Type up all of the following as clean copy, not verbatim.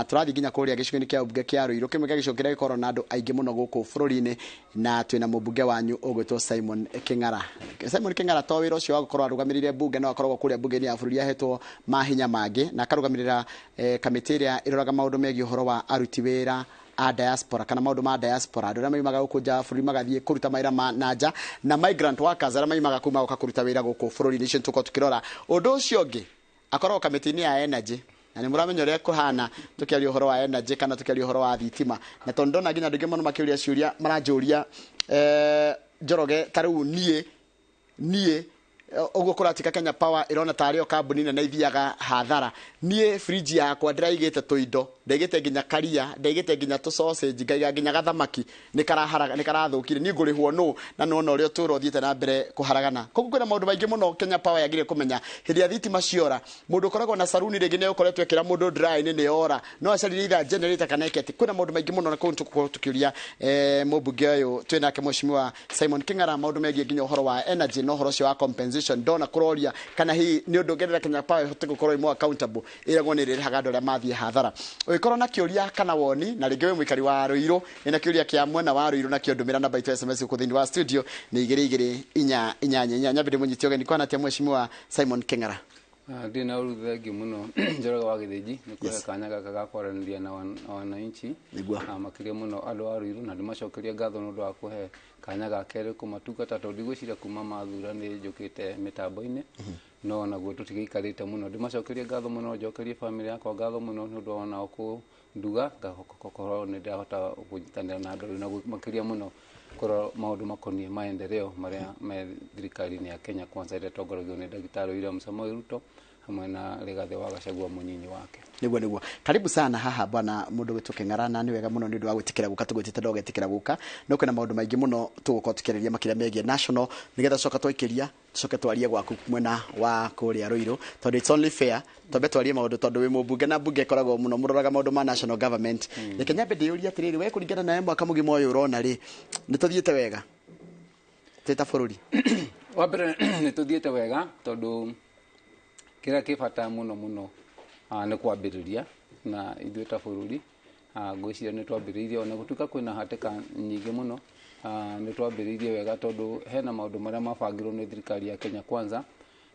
Tũrathiĩ nginya kũrĩa gĩcigo-inĩ kĩa ũmbunge kĩa Ruiru, kĩmwe kĩa gĩcigo kĩrĩa gĩkoragwo na andũ aingĩ mũno gũkũ bũrũri-inĩ, na twĩna mũmbunge wanyu ũgwĩtwo Simon Kĩng'ara. Simon Kĩng'ara to wĩra ũcio wa gũkorwo arũgamĩrĩire mbunge, no akoragwo kũrĩa mbunge-inĩ ya bũrũri ahetwo mahinya mangĩ, na akarũgamĩrĩra kamĩtĩ ĩrĩa ĩroraga maũndũ megiĩ ũhoro wa aruti wĩra a diaspora kana maũndũ ma diaspora, andũ arĩa maimaga gũkũ nja wa bũrũri magathiĩ kũruta mawĩra ma na nja, na migrant workers arĩa maimaga kũu magoka kũruta wĩra gũkũ bũrũri-inĩ. Icio nĩtũkorwo tũkĩrora. Ũndũ ũcio ũngĩ, akoragwo kamĩtĩ-inĩ ya energy, na nĩ mũramenya ũrĩa kũhana tũkĩaria ũhoro wa energy kana tũkĩaria ũhoro wa thitima, na tondũ ndona nginya andũ aingĩ mũno makĩũria ciũria maranjũria, Njoroge, ta rĩu niĩ ũguo kũratika Kenya Power ĩrona tarĩ o kambuni nene ithiaga hathara. Niĩ fridge yakwa ndĩraigĩte tũindo, ndaigĩte nginya karia, ndaigĩte nginya tũ sausage, ngaiga nginya gathamaki, nĩ karaharaga, nĩ karathũkire. Niĩ ngũrĩhwo nũ? Na nĩwona ũrĩa ũtũũro ũthiĩte na mbere kũharagana. Koguo kwĩna maũndũ maingĩ mũno Kenya Power yagĩrĩire kũmenya. Hĩndĩ ĩrĩa thitima ciora, mũndũ ũkoragwo na saruni rĩngĩ nĩ ũkoretwo ekĩra mũndũ dry-inĩ nĩ yora, no acaririe either generator kana eke atĩ. Kwĩna maũndũ maingĩ mũno na kũu tũgũkorwo tũkĩũria mũmbunge ũyũ twĩnake Mheshimiwa Simon Kĩng'ara maũndũ megiĩ nginya ũhoro wa energy na ũhoro ũcio wa compensation. Ndona kũroria kana hihi nĩ ũndũ ũngĩendera Kenya Power ĩhote gũkorwo ĩ more accountable, ĩragwo nĩ ĩrĩrĩhaga andũ arĩa mathiĩ hathara. Ũngĩkorwo na kĩũria kana woni, na rĩngĩ wĩ mũikari wa Ruiru, wĩna kĩũria kĩa mwena wa Ruiru nakĩo, ndũmĩra namba itũ ya SMS gũkũ thĩinĩ wa studio nĩ 22488. Nyambe ndĩmũnyite ũgeni. Kwana atĩa, Mheshimiwa Simon Kĩng'ara? Ndirĩ na ũru, thengiũ mũno, Njoroge wa Gĩthĩnji, nĩ kũhe kanya gaka ga kwaranĩria na wananchi. Makĩria mũno andũ a Ruiru, na ndĩmacokerie ngatho nĩ ũndũ wa kũhe kanya ga kerĩ kũmatungata, tondũ ndigwĩciria kuma mathura nĩ njũkĩte mĩtambo-inĩ, no naguo tũtigĩikarĩte mũno. Ndĩmacokerie ngatho mũno, njokerie bamĩrĩ yakwa ngatho mũno nĩ ũndũ wa onao kũnduga ngakorwo nĩ ndĩrahota kũnyitanĩra na andũ rĩu, na makĩria mũno kũrora maũndũ makoniĩ maendeleo marĩa me thirikari-inĩ ya Kenya Kwanza ĩrĩa ĩtongoragio nĩ Ndagĩtarĩ William Samoei Ruto hamwe na Rigathĩ wa Gachagua mũnyinyi wake. Nĩguo, karibu sana haha bwana mũndũ gwĩtwo Kĩng'ara, na nĩ wega mũno nĩ ũndũ wa gwĩtĩkĩra gũka. Tũgwĩtĩte na ũgetĩkĩra gũka, no kwĩna maũndũ maingĩ mũno tũgũkorwo tũkĩarĩria makĩria megiĩ national, nĩgetha coka twaikĩria tucoke twarie gwaku mwena wa kũrĩa Ruiru, tondũ it's only fair twambe twarie maũndũ, tondũ wĩ mũmbunge na mbunge ĩkoragwo mũno mũroraga maũndũ ma national government. Reke nyambe ndĩyũrie atĩrĩrĩ, we kũringana nawe mwaka mũgima ũyũ ũrona rĩ, nĩ tũthiĩte wega twĩ ta bũrũri? Wa mbere, nĩ tũthiĩte wega, tondũ kĩrĩa kĩ bata mũno mũno nĩ kwambĩrĩria, na ithuĩ ta bũrũri ngwĩciria nĩ twambĩrĩirie, ona gũtuĩka kwĩna hatĩka nyingĩ mũno, nĩ twambĩrĩirie wega, tondũ hena maũndũ marĩa mabangirwo nĩ thirikari ya Kenya Kwanza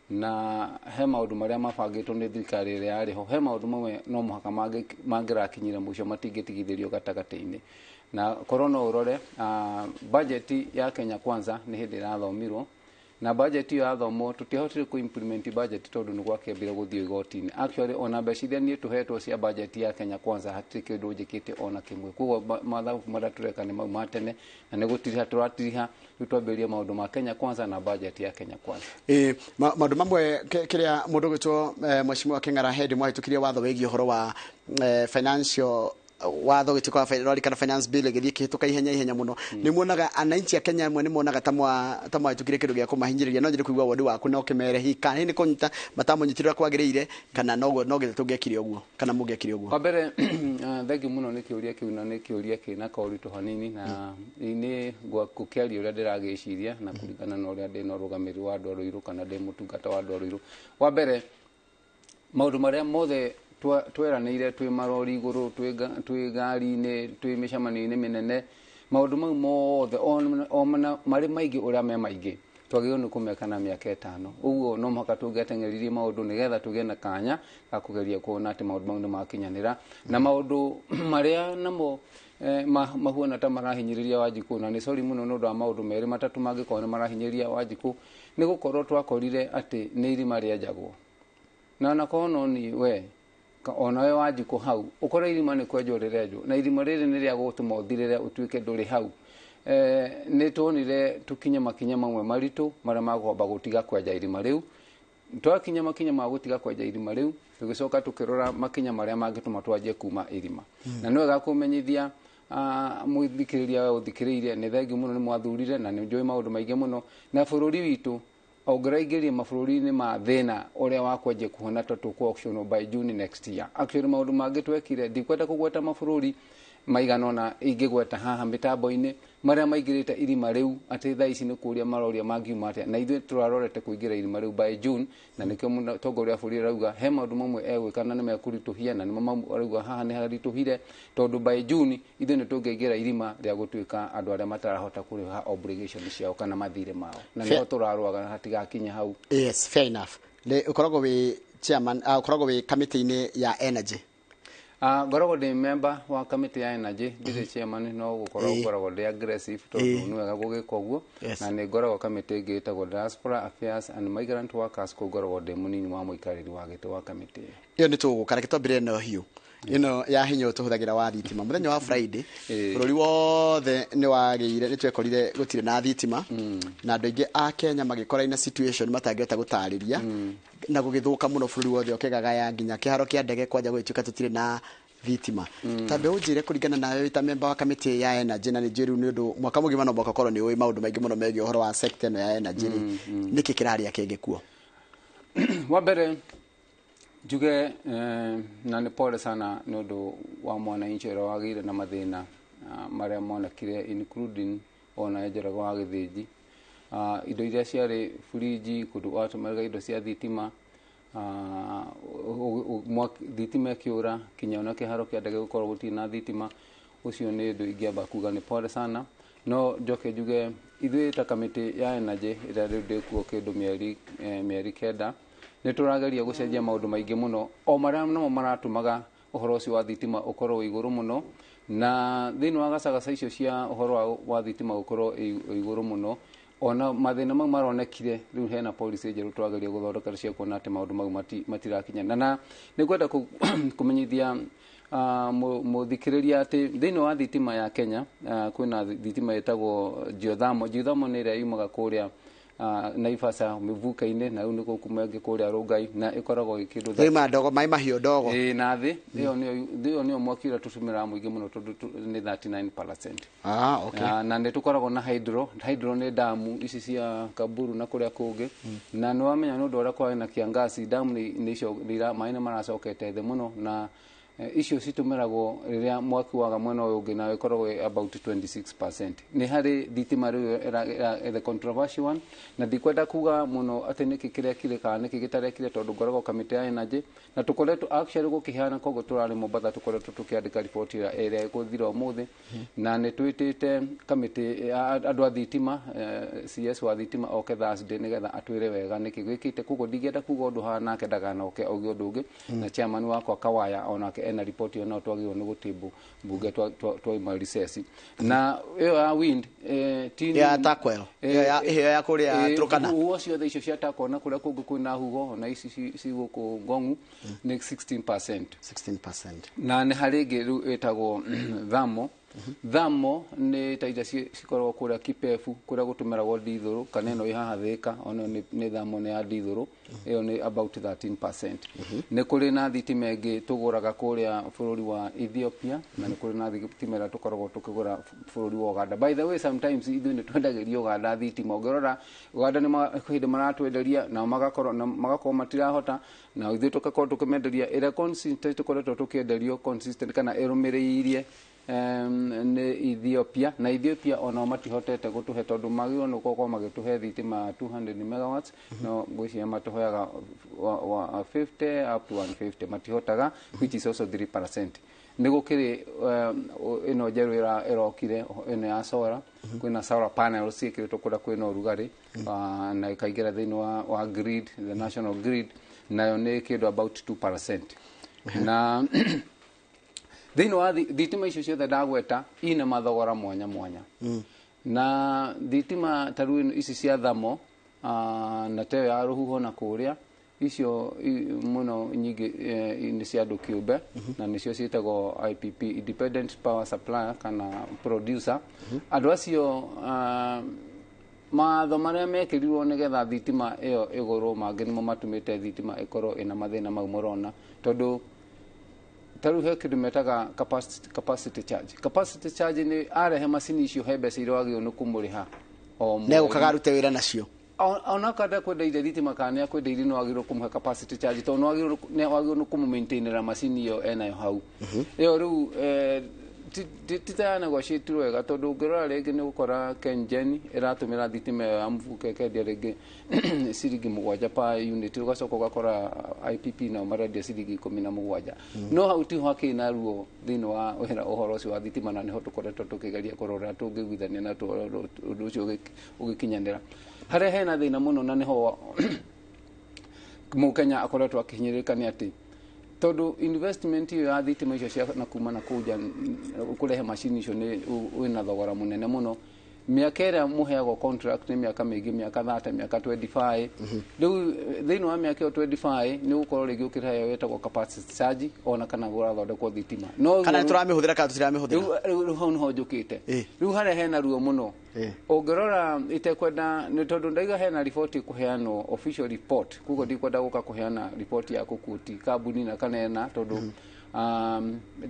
na he maũndũ marĩa mabangĩtwo nĩ thirikari ĩrĩa yarĩ ho. He maũndũ mamwe no mũhaka mangĩrakinyire mũico, matingĩtigithĩrio gatagatĩ-inĩ. Na korwo no ũrore budget ya Kenya Kwanza, nĩ hĩndĩ ĩrathomirwo, na budget ĩyo yathomwo tũtiahotire kũ implement budget tondũ nĩ gwakĩambire gũthiĩ igoti-inĩ. Actually, ona mbeca iria niĩ tũhetwo cia budget ya Kenya Kwanza, hatirĩ kĩndũ njĩkĩte ona kĩmwe. Koguo mathabu marĩa tũreka nĩ mau ma tene, na nĩ gũtiriha tũratiriha. Rĩu twambĩrĩrie maũndũ ma Kenya Kwanza na budget ya Kenya Kwanza. Ĩ, maũndũ mamwe kĩrĩa mũndũ gwĩtwo Mheshimiwa Kĩng'ara, hĩndĩ mwahĩtũkirie watho wĩgiĩ ũhoro wa financial watho gĩtuĩka wa rwarikana finance bill ĩgĩthiĩ ĩkĩhĩtũka ihenya ihenya mũno, nĩ muonaga ananchi a Kenya amwe nĩ monaga ta mwahĩtũkirie kĩndũ gĩa kũmahinyĩrĩria. No nyende kũigua woni waku na ũkĩmere hihi kana hihi nĩ kũnyita matamũnyitire ũrĩa kwagĩrĩire, kana noguo no gĩthe tũngĩekire ũguo kana mũngĩekire ũguo. Wa mbere, thengiũ mũno nĩ kĩũria kĩu, na nĩ kĩũria kĩna kaũritũ hanini, na nĩ ngũkĩaria ũrĩa ndĩragĩciria na kũringana na ũrĩa ndĩ na ũrũgamĩrĩri wa andũ a Ruiru kana ndĩ mũtungata wa andũ a Ruiru. Wa mbere, maũndũ marĩa mothe tweranĩire twĩ marori igũrũ, twĩ ngari-inĩ, twĩ mĩcemanio-inĩ mĩnene, maũndũ mau mothe ona marĩ maingĩ ũrĩa me maingĩ, twagĩrĩirwo nĩ kũmeka na mĩaka 5. Ũguo no mũhaka tũngĩateng'eririe maũndũ nĩgetha tũgĩe na kanya ga kũgeria kuona atĩ maũndũ mau nĩ makinyanĩra. Na maũndũ marĩa namo mahuana ta marahinyĩrĩria Wanjikũ, na nĩ sorry mũno nĩ ũndũ wa maũndũ merĩ matatũ mangĩkorwo nĩ marahinyĩrĩria Wanjikũ, nĩ gũkorwo twakorire atĩ nĩ irima rĩenjagwo, na onakorwo no niĩ we onawe Wanjikũ hau ũkore irima nĩ kwenjwo rĩrenjwo, na irima rĩrĩ nĩ rĩa gũtũma ũthirĩre ũtuĩke ndũrĩ hau. Nĩ tuonire tũkinye makinya mamwe maritũ marĩa makwamba gũtiga kwenja irima rĩu. Twakinya makinya ma gũtiga kwenja irima rĩu, tũgĩcoka tũkĩrora makinya marĩa mangĩtũma twanjie kuma irima. Na nĩ wega kũmenyithia mũthikĩrĩria we ũthikĩrĩirie, nĩ thengiũ mũno nĩ mwathurire, na nĩ njũĩ maũndũ maingĩ mũno, na bũrũri witũ ũngĩraingĩria mabũrũri-inĩ ma thĩna ũrĩa wa kwanjia kuhana ta tũkũ auction by June next year. Actually, maũndũ mangĩ twekire, ndikwenda kũgweta mabũrũri. maigana ona ingĩgweta haha mĩtambo-inĩ marĩa maingĩrĩte irima rĩu atĩ thaa ici nĩ kũria maroria mangiuma atĩa, na ithuĩ tũrarorete kũingĩra irima rĩu by June, na nĩkĩo mũtongoria wa bũrũri arauga he maũndũ mamwe egwĩka na nĩ mekũritũhia, na nĩmo mau arauga haha nĩ haritũhire tondũ by June ithuĩ nĩ tũngĩingĩra irima rĩa gũtuĩka andũ arĩa matarahota kũrĩha obligation ciao kana mathirĩ mao, na nĩho tũrarũaga hatigakinye hau. Yes, fair enough. Nĩ ũkoragwo wĩ chairman, ũkoragwo wĩ kamĩtĩ-inĩ ya energy. Ngoragwo ndĩ member wa kamĩtĩ ya energy, ndirĩ chairman, no gũkorwo ngoragwo ndĩ aggressive tondũ nĩ wega gũgĩka ũguo. Na nĩ ngoragwo kamĩtĩ ĩngĩ ĩtagwo Diaspora Affairs and Migrant Workers, kũu ngoragwo ndĩ mũnini wa mũikarĩri wa gĩtĩ wa kamĩtĩ ĩyo. Ĩyo nĩ tũgũka, reke twambĩrĩrie na ũhiũ ĩno ya hinya ũyũ tũhũthagĩra wa thitima. Mũthenya wa Friday bũrũri wothe nĩ wagĩire, nĩ twekorire gũtirĩ na thitima, na andũ aingĩ a Kenya magĩkora ina situation matangĩhota gũtarĩria, na gũgĩthũka mũno bũrũri wothe ũkĩgagaya nginya kĩharo kĩa ndege kwanja gũgĩtuĩka tũtirĩ na thitima. Tambe ũnjĩre kũringana nawe wĩ ta member wa kamĩtĩ ya energy, na nĩ njũĩ rĩu nĩ ũndũ mwaka mũgima no mwaka ũkorwo nĩ ũĩ maũndũ maingĩ mũno megiĩ ũhoro wa sector ĩno ya energy rĩ, nĩkĩ kĩrarĩa kĩngĩ kuo? Wa mbere njuge na nĩ pole sana nĩ ũndũ wa mwananchi ũrĩa wagĩire na mathĩna marĩa monekire, including ona Njoroge wa Gĩthĩnji. Indo iria ciarĩ fridge, kũndũ watũmĩraga indo cia thitima, thitima ĩkĩũra kinya ona kĩharo kĩa ndege gũkorwo gũtirĩ na thitima. Ũcio nĩ ũndũ ingĩamba kuga nĩ pole sana. No njoke njuge ithuĩ ta kamĩtĩ ya energy ĩrĩa rĩu ndĩkuo kĩndũ mĩeri 9, nĩ tũrageria gũcenjia maũndũ maingĩ mũno o marĩa namo maratũmaga ũhoro ũcio wa thitima ũkorwo wĩ igũrũ mũno. Na thĩinĩ wa gacagaca icio cia ũhoro wa thitima gũkorwo ĩ igũrũ mũno, ona mathĩna mau maronekire, rĩu hena policy njerũ tũrageria gũthondeka cia kuona atĩ maũndũ mau matirakinya. Na nĩ ngwenda kũmenyithia mũthikĩrĩria atĩ thĩinĩ wa thitima ya Kenya, kwĩna thitima ĩtagwo geothermal. Geothermal nĩ ĩrĩa yumaga kũrĩa Naivasha mĩvuke-inĩ, na rĩu nĩ gũkũ ĩngĩ kũrĩa Rongai, na ĩkoragwo ĩ kĩndũ Rĩu ndogo, maĩ mahiũ ndogo. Ĩĩ, na thĩ ĩyo nĩyo mwaki ũrĩa tũtũmĩraga mũingĩ mũno tondũ nĩ 39%. Ah, okay. Na nĩ tũkoragwo na hydro. Hydro nĩ damu ici cia Kaburu na kũrĩa kũngĩ, na nĩ wamenya nĩ ũndũ ũrĩa kwarĩ na kiangazi, damu nĩ icio maĩ nĩ maracokete thĩ mũno, na icio citũmĩragwo rĩrĩa mwaki waga mwena ũyũ ũngĩ, na ĩkoragwo ĩ about 26%. Nĩ harĩ thitima rĩu the controversial one, na ndikwenda kuga mũno atĩ nĩkĩ kĩrekire kana nĩkĩ gĩtarekire, tondũ ngoragwo kamĩtĩ ya energy na tũkoretwo actually gũkĩhana koguo tũrarĩ Mombatha, tũkoretwo tũkĩandĩka riboti ĩrĩa ĩgũthira ũmũthĩ, na nĩ twĩtĩte kamĩtĩ ya andũ a thitima, CS wa thitima oke Thursday nĩgetha atwĩre wega nĩkĩ gwĩkĩte. Koguo ndingĩenda kuga ũndũ haha nake ndaganoke auge ũndũ ũngĩ, na chairman wakwa Kawaya onake ena riboti ĩyo, no twagĩrĩirwo nĩ gũtĩmbũ mbunge twauma recess. Na ĩyo ya wind ti Ya Turkwel. Ĩyo ya kũrĩa Turkana. Huho ciothe icio cia Turkwel na kũrĩa kũngĩ kwĩna huho, ona ici ci gũkũ Ngong'u nĩ 16%. 16%. Na nĩ harĩ ĩngĩ rĩu ĩtagwo thermal. Thermal nĩ ta iria cikoragwo kũrĩa Kipefu, kũrĩa gũtũmĩragwo ndithũrũ, kana ĩno ĩ haha Thĩka, ona nĩ thermal, nĩ ya ndithũrũ, ĩyo nĩ about 13%. Nĩ kũrĩ na thitima ĩngĩ tũgũraga kũrĩa bũrũri wa Ethiopia, na nĩ kũrĩ na thitima ĩrĩa tũkoragwo tũkĩgũra bũrũri wa Uganda. By the way, sometimes ithuĩ nĩ twendagĩrio Uganda thitima. Ũngĩrora Uganda nĩ hĩndĩ maratwenderia, nao magakorwo matirahota, na ithuĩ tũgakorwo tũkĩmenderia. Ĩrĩa consistent tũkoretwo tũkĩenderio consistent kana ĩrũmĩrĩirie nĩ Ethiopia, na Ethiopia onao matihotete gũtũhe, tondũ magĩrĩirwo nĩ gũkorwo magĩtũhe thitima ya 200 megawatts, no ngwĩciria matũheaga wa 50 up to 150, matihotaga, which is also 3%. Nĩ gũkĩrĩ ĩno njerũ ĩrokire, ĩno ya solar. Kwĩna solar panels ciĩkĩrĩtwo kũrĩa kwĩna ũrugarĩ, na ĩkaingĩra thĩinĩ wa grid, the national grid, nayo nĩ kĩndũ about 2%. Na thĩinĩ wa thitima icio ciothe ndagweta ina mathogora mwanya mwanya, na thitima ta rĩu ici cia thamo na teyo ya rũhuho na kũrĩa icio mũno nyingĩ nĩ cia andũ kĩũmbe, na nĩcio ciĩtagwo IPP, independent power supplier kana producer. Andũ acio, mawatho marĩa mekĩrirwo nĩgetha thitima ĩyo ĩgũrwo, mangĩ nĩmo matũmĩte thitima ĩkorwo ĩna mathĩna mau mũrona, tondũ ta rĩu he kĩndũ metaga capacity charge. Capacity charge nĩ arehe macini icio, he mbeca iria wagĩrĩirwo nĩ kũmũrĩha o mweri. Negũkaga arute wĩra nacio. Ona kada kwenda ire thitima kana nĩ akwenda iria, nĩ wagĩrĩirwo kũmũhe capacity charge, tondũ nĩ wagĩrĩirwo nĩ kũmũmaintainĩra macini ĩyo enayo hau ĩyo rĩu. Ti negotiate wega tondu ũngĩrora rĩngĩ nĩ ũgũkora KenGen ĩratũmĩra thitima ĩyo ya mũbuke ĩkendia rĩngĩ ciringi 7 per unit, ũgacoka ũgakora IPP nao marendia ciringi 17. No hau tiho hakĩrĩ na ruo thĩinĩ wa wĩra ũhoro ũcio wa thitima, na nĩho tũkoretwo tũkĩgeria kũrora tũngĩiguithania na ũndũ ũcio ũgĩkinyanĩra. Harĩa hena thĩna mũno na nĩho mũkenya akoretwo akĩhinyĩrĩrĩka nĩ atĩ tondu investment iyo ya thitima icio cia na kuma na kũu nja kũrehe macini icio nĩ wĩna thogora mũnene mũno. Mĩaka ĩrĩa mũheagwo contract nĩ mĩaka mĩingĩ, mĩaka 30, mĩaka 25. Rĩu thĩinĩ wa mĩaka ĩyo 25 nĩ ũgũkorwo rĩngĩ ũkĩrĩha ĩyo ĩtagwo capacity charge, ona kana gũrathondekwo thitima. No kana nĩtũramĩhũthĩra kana tũtiramĩhũthĩra? Rĩu hau nĩho njũkĩte. Rĩu harĩa hena ruo mũno ũngĩrora itekwenda nĩ tondũ ndaiga hena riboti kũheanwo, official report, koguo ndikwenda gũka kũheana riboti ya kũkuti kambuni na kana ĩna tondũ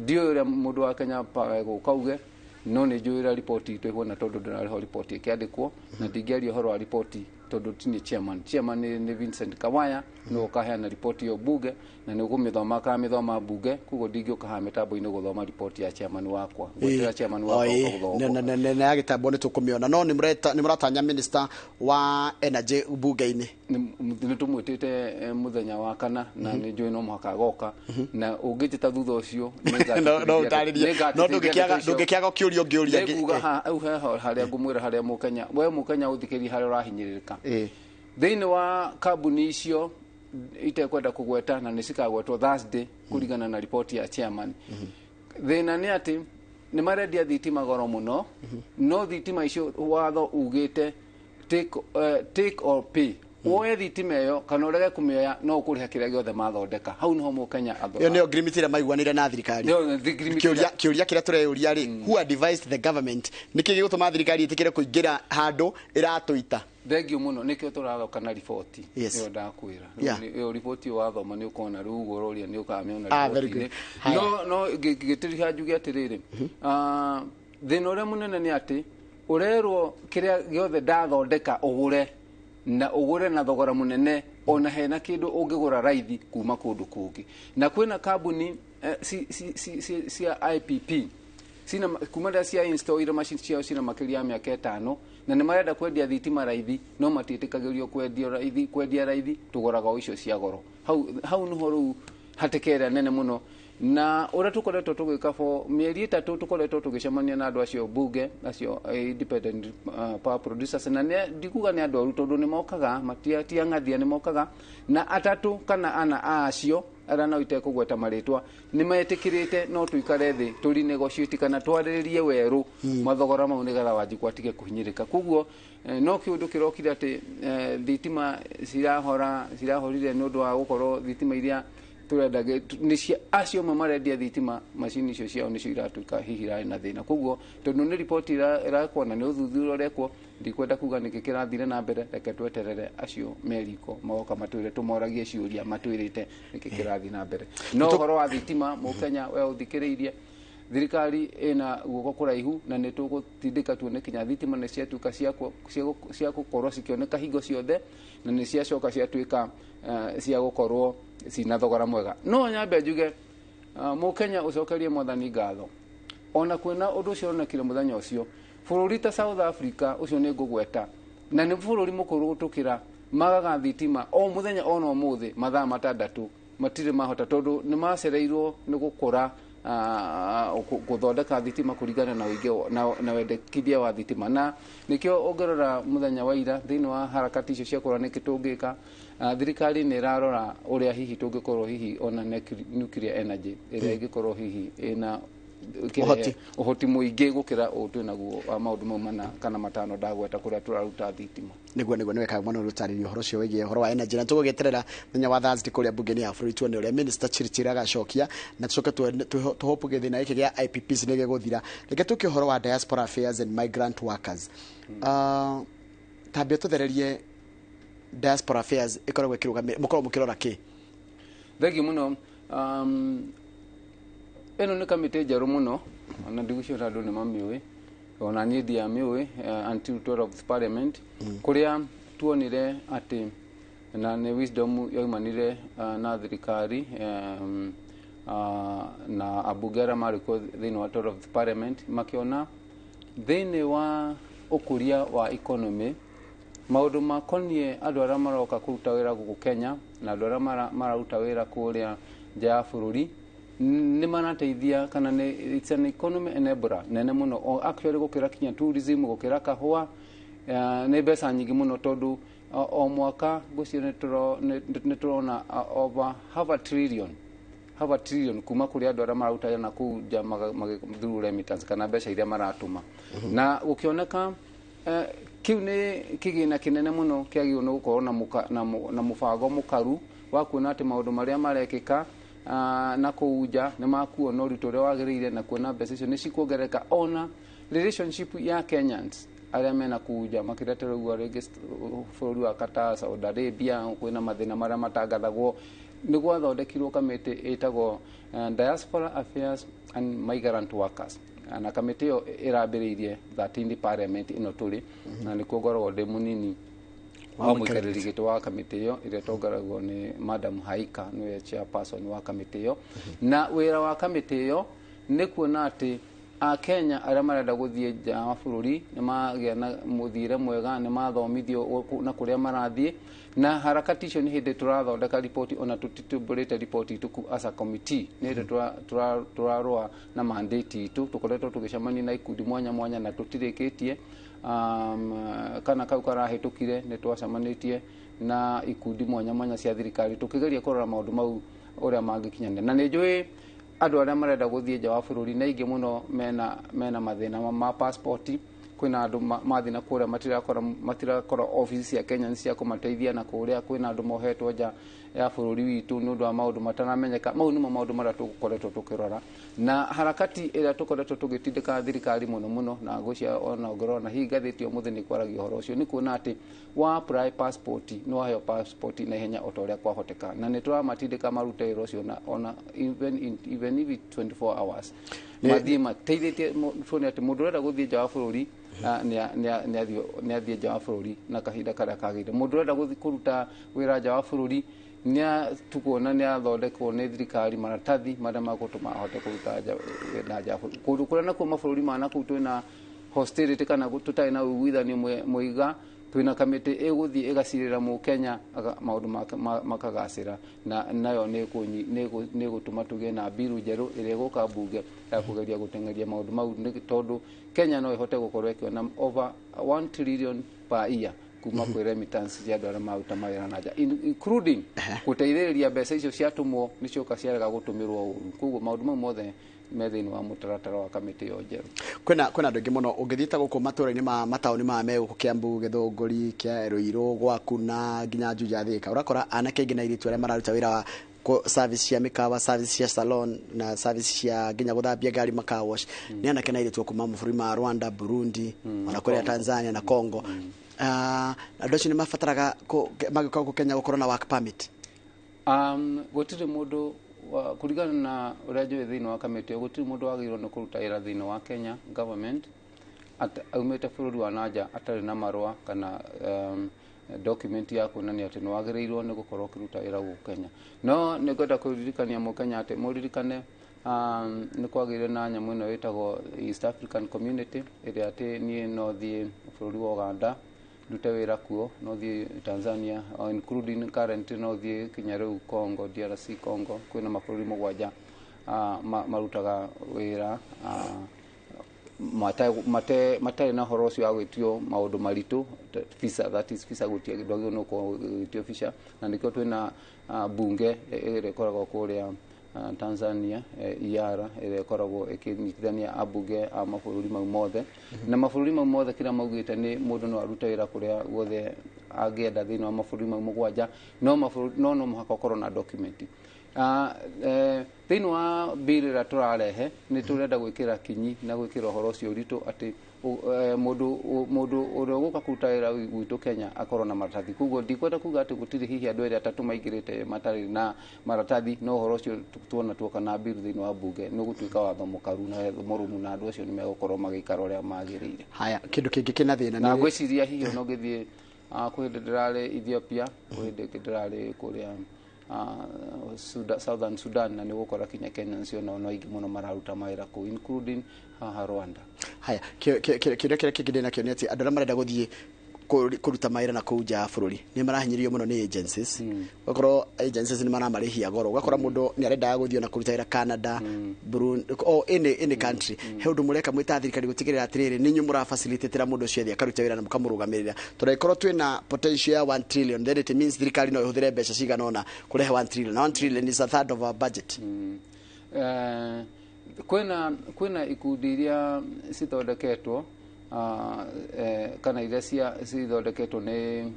ndiũĩ ũrĩa mũndũ wa Kenya Power egũka auge, no nĩ njũĩ ũrĩa riboti itũ ĩhuana tondũ ndĩrarĩho riboti ĩkĩandĩkwo, na ndingĩaria ũhoro wa riboti tondũ ti niĩ chairman. Chairman nĩ Vincent Kawaya, nĩwe ũkaheana riboti ĩyo bunge, na nĩ ũkũmĩthoma akamĩthoma bunge, koguo ndingĩũka haha mĩtambo-inĩ gũthoma riboti ya chairman wakwa. Ngwetera chairman wakwa gũthoma. Na ya gĩtambo nĩ tũkũmĩona, no nĩ mũratanya minister wa energy bunge-inĩ? Nĩ tũmwĩtĩte mũthenya wa kana, na nĩ njũĩ no mũhaka agoka, na ũngĩnjĩta thutha ũcio no ũtarĩrie, no ndũngĩkĩaga kĩũria ũngĩũria. Nĩnguga hau heho harĩa ngũmwĩra harĩa mũkenya, we mũkenya ũthikĩrie harĩa ũrahinyĩrĩrĩka thĩinĩ wa kambuni icio itekwenda kũgweta, na nĩ cikagwetwo Thursday kũringana na riboti ya chairman. Thĩna nĩ atĩ nĩ marendia thitima goro mũno, no thitima icio watho ugĩte take or pay. Woe thitima ĩyo kana ũrege kũmĩoya, no ũkũrĩha kĩrĩa gĩothe mathondeka. Hau nĩho mũkenya athora. Ĩyo nĩyo agreement ĩrĩa maiguanĩire na thirikari. Kĩũria kĩrĩa tũreyũria rĩ, who advised the government? Nĩkĩ gĩgũtũma thirikari ĩtĩkĩre kũingĩra handũ ĩratũita? Thengiũ mũno, nĩkĩo tũrathoka na riboti ĩyo ndakwĩra. Ĩyo riboti ĩyo wathoma nĩ ũkona rĩu ũguo ũroria nĩ ũkamĩona riboti-inĩ. No ngĩtĩrĩha njuge atĩrĩrĩ, thĩna ũrĩa mũnene nĩ atĩ ũrerwo kĩrĩa gĩothe ndathondeka ũgũre, na ũgũre na thogora mũnene, ona hena kĩndũ ũngĩgũra raithi kuma kũndũ kũngĩ. Na kwĩna kambuni cia IPP sina kuma rĩrĩa cia install ira machine ciao cina makĩria ya mĩaka 5, na nĩ marenda kwendia thitima raithi, no matiĩtĩkagĩrio kwendia raithi, tũgũraga o icio cia goro. Hau nĩho rĩu hatĩka ĩrĩa nene mũno. Na ũrĩa tũkoretwo tũgĩka for mĩeri 3 tũkoretwo tũgĩcemania na andũ acio bunge, acio independent power producers, na ndikuga nĩ andũ oru tondũ nĩ mokaga, matiang'athia, nĩ mokaga, na 3 kana 4 a acio arĩa no itekũgweta marĩtwa nĩ metĩkĩrĩte no tũikare thĩ tũri negotiate kana twarĩrĩrie werũ mathogora mau nĩgetha Wanjikũ atige kũhinyĩrĩka. Koguo no kĩũndũ kĩrokire atĩ thitima cirahorire nĩ ũndũ wa gũkorwo thitima iria tũrenda nĩ cia acio marendia thitima, macini icio ciao nĩcio iratuĩka hihi irarĩ na thĩna. Koguo tondũ nĩ riboti ĩrakwo na nĩ ũthuthuria ũrekwo, ndikwenda kuga nĩkĩ kĩrathire na mbere, reke tweterere acio meriko magoka matwĩre, tũmoragie ciũria matwĩrĩte nĩkĩ kĩrathiĩ na mbere. No ũhoro wa thitima mũkenya we ũthikĩrĩirie, thirikari ĩna guoko kũraihu na nĩ tũgũtindĩka tuone kinya thitima nĩ ciatuĩka cia gũkorwo cikĩoneka hingo ciothe, na nĩ ciacoka ciatuĩka cia gũkorwo cina thogora mwega. No nyambe njuge mũkenya ũcokerie mwathani ngatho, ona kwĩna ũndũ ũcio ũronekire mũthenya ũcio bũrũri ta South Africa ũcio nĩ ngũgweta, na nĩ bũrũri mũkũrũ gũtũkĩra, magaga thitima o mũthenya ona ũmũthĩ mathaa 6 matirĩ mahota tondũ nĩ macereirwo nĩ gũkũra gũthondeka thitima kũringana na ũingĩ na wendekithia wa thitima. Na nĩkĩo ũngĩrora mũthenya wa ira thĩinĩ wa harakati icio cia kũrora nĩkĩ tũngĩka, thirikari nĩ ĩrarora ũrĩa hihi tũngĩkorwo hihi ona nuclear energy ĩrĩa ĩngĩkorwo hihi ĩna ũhoti mũingĩ gũkĩra ũũ twĩnaguo wa maũndũ mau 4 kana 5 ndagweta kũrĩa tũraruta thitima. Nĩguo nĩwekaga mũno rũtarĩrio ũhoro ũcio wĩgiĩ ũhoro wa energy, na tũgũgĩeterera mũthenya wa Thursday kũrĩa bunge-inĩ ya bũrũri tuone ũrĩa Minister Chirchir agacokia, na tũcoke tũhope gĩthĩna gĩkĩ gĩa IPPs nĩ gĩgũthira. Reke tũke ũhoro wa diaspora affairs and migrant workers. Tambia tũthererie diaspora affairs ĩkoragwo ĩkĩrũgamĩrĩra, mũkoragwo mũkĩrora kĩ? Thengiũ mũno. Ĩno nĩ kamĩtĩ njerũ mũno, ona ndigũciona andũ nĩ mamĩũĩ, ona niĩ ndiamĩũĩ until 12th parliament, kũrĩa tuonire atĩ na nĩ wisdom yaumanire na thirikari na ambunge arĩa marĩ kuo thĩinĩ wa 12th parliament makĩona thĩinĩ wa ũkũria wa economy maũndũ makoniĩ andũ arĩa maroka kũruta wĩra gũkũ Kenya na andũ arĩa mararuta wĩra kũrĩa nja ya bũrũri nĩ marateithia kana nĩ it's an economy enabler nene mũno actually gũkĩra kinya tourism, gũkĩra kahũa, nĩ mbeca nyingĩ mũno tondũ o mwaka ngwĩciria nĩ tũrona over half a trillion kuma kũrĩ andũ arĩa mararuta wĩra na kũu nja through remittance kana mbeca iria maratũma. Na gũkĩoneka kĩu nĩ kĩgĩna kĩnene mũno kĩagĩrĩirwo nĩ gũkorwo na mũbango mũkaru wa kuona atĩ maũndũ marĩa marekĩka na kũu nja nĩ makuona ũritũ ũrĩa wagĩrĩire na kuona mbeca icio nĩ cikuongerereka ona relationship ya Kenyans arĩa mena kũu nja makĩria ta rĩu rĩngĩ bũrũri wa Qatar, Saudi Arabia, kwĩna mathĩna marĩa matangathagwo. Nĩ gwathondekirwo kamĩtĩ ĩtagwo Diaspora Affairs and Migrant Workers, na kamĩtĩ ĩyo ĩrambĩrĩirie 13th parliament ĩno tũrĩ, na nĩkuo ngoragwo ndĩ mũnini wa mũikarĩri gĩtĩ wa kamĩtĩ ĩyo ĩrĩa ĩtongoragio nĩ Madam Haika, nĩwe chairperson wa kamĩtĩ ĩyo. Na wĩra wa kamĩtĩ ĩyo nĩ kuona atĩ Akenya arĩa marenda gũthiĩ nja wa bũrũri nĩ magĩa na mũthiĩre mwega, nĩ mathomithio na kũrĩa marathiĩ, na harakati icio nĩ hĩndĩ tũrathondeka riboti, ona tũtitũmbũrĩte riboti itũ as a committee, nĩ hĩndĩ tũrarũa na mandate itũ, tũkoretwo tũgĩcemania na ikundi mwanya mwanya na tũtirĩkĩtie. Kana kau karahĩtũkire nĩ twacemanĩtie na ikundi mwanya mwanya cia thirikari tũkĩgeria kũrora maũndũ mau ũrĩa mangĩkinyanĩra. Na nĩ njũĩ andũ arĩa marenda gũthiĩ nja wa bũrũri na aingĩ mũno mena mathĩna ma passport, kwĩna andũ mathiĩ na kũrĩa matirakora office cia Kenya nĩ cia kũmateithia na kũrĩa, kwĩna andũ mohetwo nja ya bũrũri witũ nĩ ũndũ wa maũndũ mataramenyeka. Mau nĩmo maũndũ marĩa tũkoretwo tũkĩrora na harakati ĩrĩa tũkoretwo tũgĩtindĩka thirikari mũno mũno, na ngwĩciria ona ũngĩrora hihi ngathĩti ũmũthĩ nĩ kwaragia ũhoro ũcio, nĩ kuona atĩ wa apply passport nĩ waheo passport na ihenya o ta ũrĩa kwahoteka, na nĩ tũramatindĩka marute wĩra ũcio ona even if 24 hours mathiĩ mateithĩtie tuone atĩ mũndũ ũrenda gũthiĩ nja wa bũrũri nĩ athiĩ nja wa bũrũri na kahinda karĩa kagĩrĩire. Mũndũ ũrenda gũthiĩ kũruta wĩra nja wa bũrũri nĩ tukuona nĩ athondekwo nĩ thirikari maratathi marĩa magũtũma ahote kũruta wĩra nja wa bũrũri. Kũndũ kũrĩa nakuo mabũrũri ma nakũu twĩna hostility kana tũtarĩ na ũiguithanio mũiga, twĩna kamĩtĩ ĩgũthiĩ ĩgacirĩra mũkenya maũndũ makagacĩra, na nayo nĩ ĩgũtũma tũgĩe na mbiru njerũ ĩrĩa ĩgũka mbunge ya kũgeria gũteng'eria maũndũ mau, tondũ Kenya no ĩhote gũkorwo ĩkĩona over 1 trillion per year kuma kwĩ remittance cia andũ arĩa maruta mawĩra na nja, including gũteithĩrĩria mbeca icio ciatũmwo nĩ cioka ciarega gũtũmĩrwo ũru. Koguo maũndũ mau mothe me thĩinĩ wa mũtaratara wa kamĩtĩ ĩyo njerũ. Kwĩna andũ aingĩ mũno ũngĩthiĩ ta gũkũ matũra-inĩ ma mataũni maya me gũkũ Kiambu, Gĩthũngũri, kĩa Ruiru, gwaku na nginya Juja, Thika, ũrakora anake aingĩ na airĩtu arĩa mararuta wĩra wa service cia mĩkawa, service cia salon na service cia nginya gũthambia ngari ma wash, nĩ anake na airĩtu kuma mabũrũri ma Rwanda, Burundi, ona kũrĩa Tanzania na Congo. Andũ acio nĩ mabataraga magĩũka gũkũ Kenya gũkorwo na work permit? Gũtirĩ mũndũ kũringana na ũrĩa njũĩ thĩinĩ wa kamĩtĩ ĩyo, gũtirĩ mũndũ wagĩrĩirwo nĩ kũruta wĩra thĩinĩ wa Kenya government aumĩte bũrũri wa nanja atarĩ na marũa kana document ya kuonania atĩ nĩ wagĩrĩirwo nĩ gũkorwo ũkĩruta wĩra gũkũ Kenya. No nĩ ngwenda kũririkania mũkenya atĩ mũririkane nĩ kwagĩire na nyamũ ĩno ĩtagwo East African Community ĩrĩa atĩ niĩ no thiĩ bũrũri wa Uganda ndute wĩra kuo, no thiĩ Tanzania, including current no thiĩ kinya rĩu Congo, DRC Congo, kwĩna mabũrũri mũgwanja marutaga wĩra matarĩ na ũhoro ũcio wa gwĩtio maũndũ maritũ, visa, that is visa gũtia ndwagĩrĩirwo nĩ gũkorwo ũgĩtio visa, na nĩkĩo twĩna bunge ĩrĩa ĩkoragwo kũrĩa Tanzania, IARA ĩrĩa ĩkoragwo ĩkĩnyitithania ambunge a mabũrũri mau mothe, na mabũrũri mau mothe kĩrĩa maugĩte nĩ mũndũ no arute wĩra kũrĩa guothe angĩenda thĩinĩ wa mabũrũri mau mũgwanja, no no mũhaka ũkorwo na document. Thĩinĩ wa bill ĩrĩa tũrarehe nĩ tũrenda gwĩkĩra kinyi na gwĩkĩra ũhoro ũcio ũritũ atĩ mũndũ ũrĩa ũgũka kũruta wĩra gwitũ Kenya akorwo na maratathi. Koguo ndikwenda kuga atĩ gũtirĩ hihi andũ erĩ atatũ maingĩrĩte matarĩ na maratathi, no ũhoro ũcio tuona tuoka na bill thĩinĩ wa bunge nĩ ũgũtuĩka watho mũkaru na mũrũmu, na andũ acio nĩ megũkorwo magĩikara ũrĩa magĩrĩire. Haya, kĩndũ kĩngĩ kĩna thĩna na ngwĩciria hihi ona ũngĩthiĩ kwĩ hĩndĩ ndĩrarĩ Ethiopia, kwĩ hĩndĩ ĩngĩ ndĩrarĩ kũrĩa Southern Sudan, na nĩ ũgũkora kinya Kenyans onao no aingĩ mũno mararuta mawĩra kũu, including haha Rwanda. Haya, kĩũria kĩrĩa kĩngĩ ndĩ nakĩo nĩ atĩ andũ arĩa marenda gũthiĩ kũruta mawĩra na kũu nja ya bũrũri nĩ marahinyĩrĩrio mũno nĩ agencies. Ũgakorwo agencies nĩ maramarĩhia goro, ũgakora mũndũ nĩ arendaga gũthiĩ ona kũruta wĩra Canada, Burundi o any country. He ũndũ mũreka mwĩ ta thirikari gũtigĩrĩra atĩrĩrĩ nĩ inyuĩ mũrafacilitatĩra mũndũ ũcio athiĩ akaruta wĩra na mũkamũrũgamĩrĩra? Tondũ angĩkorwo twĩna potential ya 1 trillion, then it means thirikari no ĩhũthĩre mbeca cigana ũna kũrehe 1 trillion, na 1 trillion is a third of our budget. Kwĩna ikundi iria cithondeketwo, kana iria cithondeketwo nĩ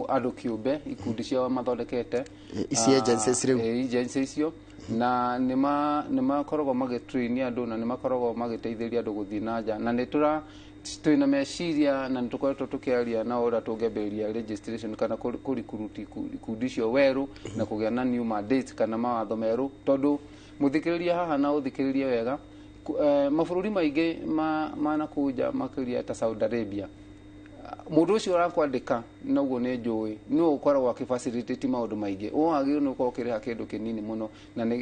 andũ kĩũmbe, ikundi ciao mathondekete. Ici agencies rĩu. Agency icio, na nĩ makoragwo magĩtrain andũ na nĩ makoragwo magĩteithĩrĩria andũ gũthiĩ na nja, na nĩ tũra twĩna meciria na nĩ tũkoretwo tũkĩaria na ũrĩa tũngĩambĩrĩria registration kana kũrikuruti ikundi icio werũ na kũgĩa na new mandate kana mawatho merũ, tondũ mũthikĩrĩria haha na ũthikĩrĩrie wega, mabũrũri maingĩ ma nakũu nja, makĩria ta Saudi Arabia, mũndũ ũcio ũrakwandĩka noguo nĩ njũĩ nĩwe ũkoragwo akĩfacilitate maũndũ maingĩ. Wagĩrĩirwo nĩ gũkorwo ũkĩrĩha kĩndũ kĩnini mũno,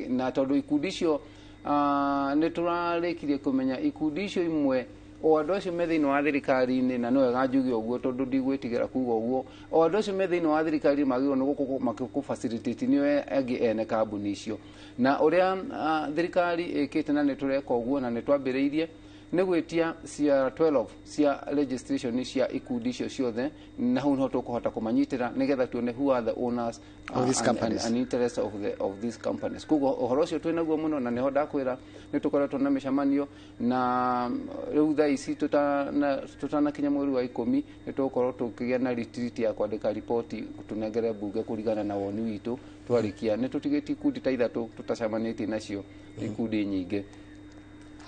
na tondũ ikundi icio, nĩ tũrarĩkirie kũmenya ikundi icio imwe o andũ acio me thĩinĩ wa thirikari-inĩ, na no wega njuge ũguo tondũ ndigwĩtigĩra kuga ũguo, o andũ acio me thĩinĩ wa thirikari magĩrĩirwo nĩ gũkorwo makĩkũ-facilitate nĩo angĩ ene kambuni icio. Na ũrĩa thirikari ĩkĩte, na nĩ tũreka ũguo na nĩ twambĩrĩirie, nĩ gwĩtia cia 12 cia registration cia ikundi icio ciothe, na hau niho tũkũhota kũmanyitĩra nĩgetha tuone who are the owners of these companies and interest of these companies. Koguo ũhoro ũcio twĩnaguo mũno, na nĩho ndakwĩra nĩ tũkoretwo na mĩcemanio, na rĩu thaa ici tũtanakinya mweri wa 10 nĩ tũgũkorwo tũkĩgĩa na retreat ya kwandĩka riboti tũnengere mbunge kũringana na woni witũ. Twarĩkia, nĩ tũtigĩtie ikundi ta ithatũ tũtacemanĩtie nacio, ikundi nyingĩ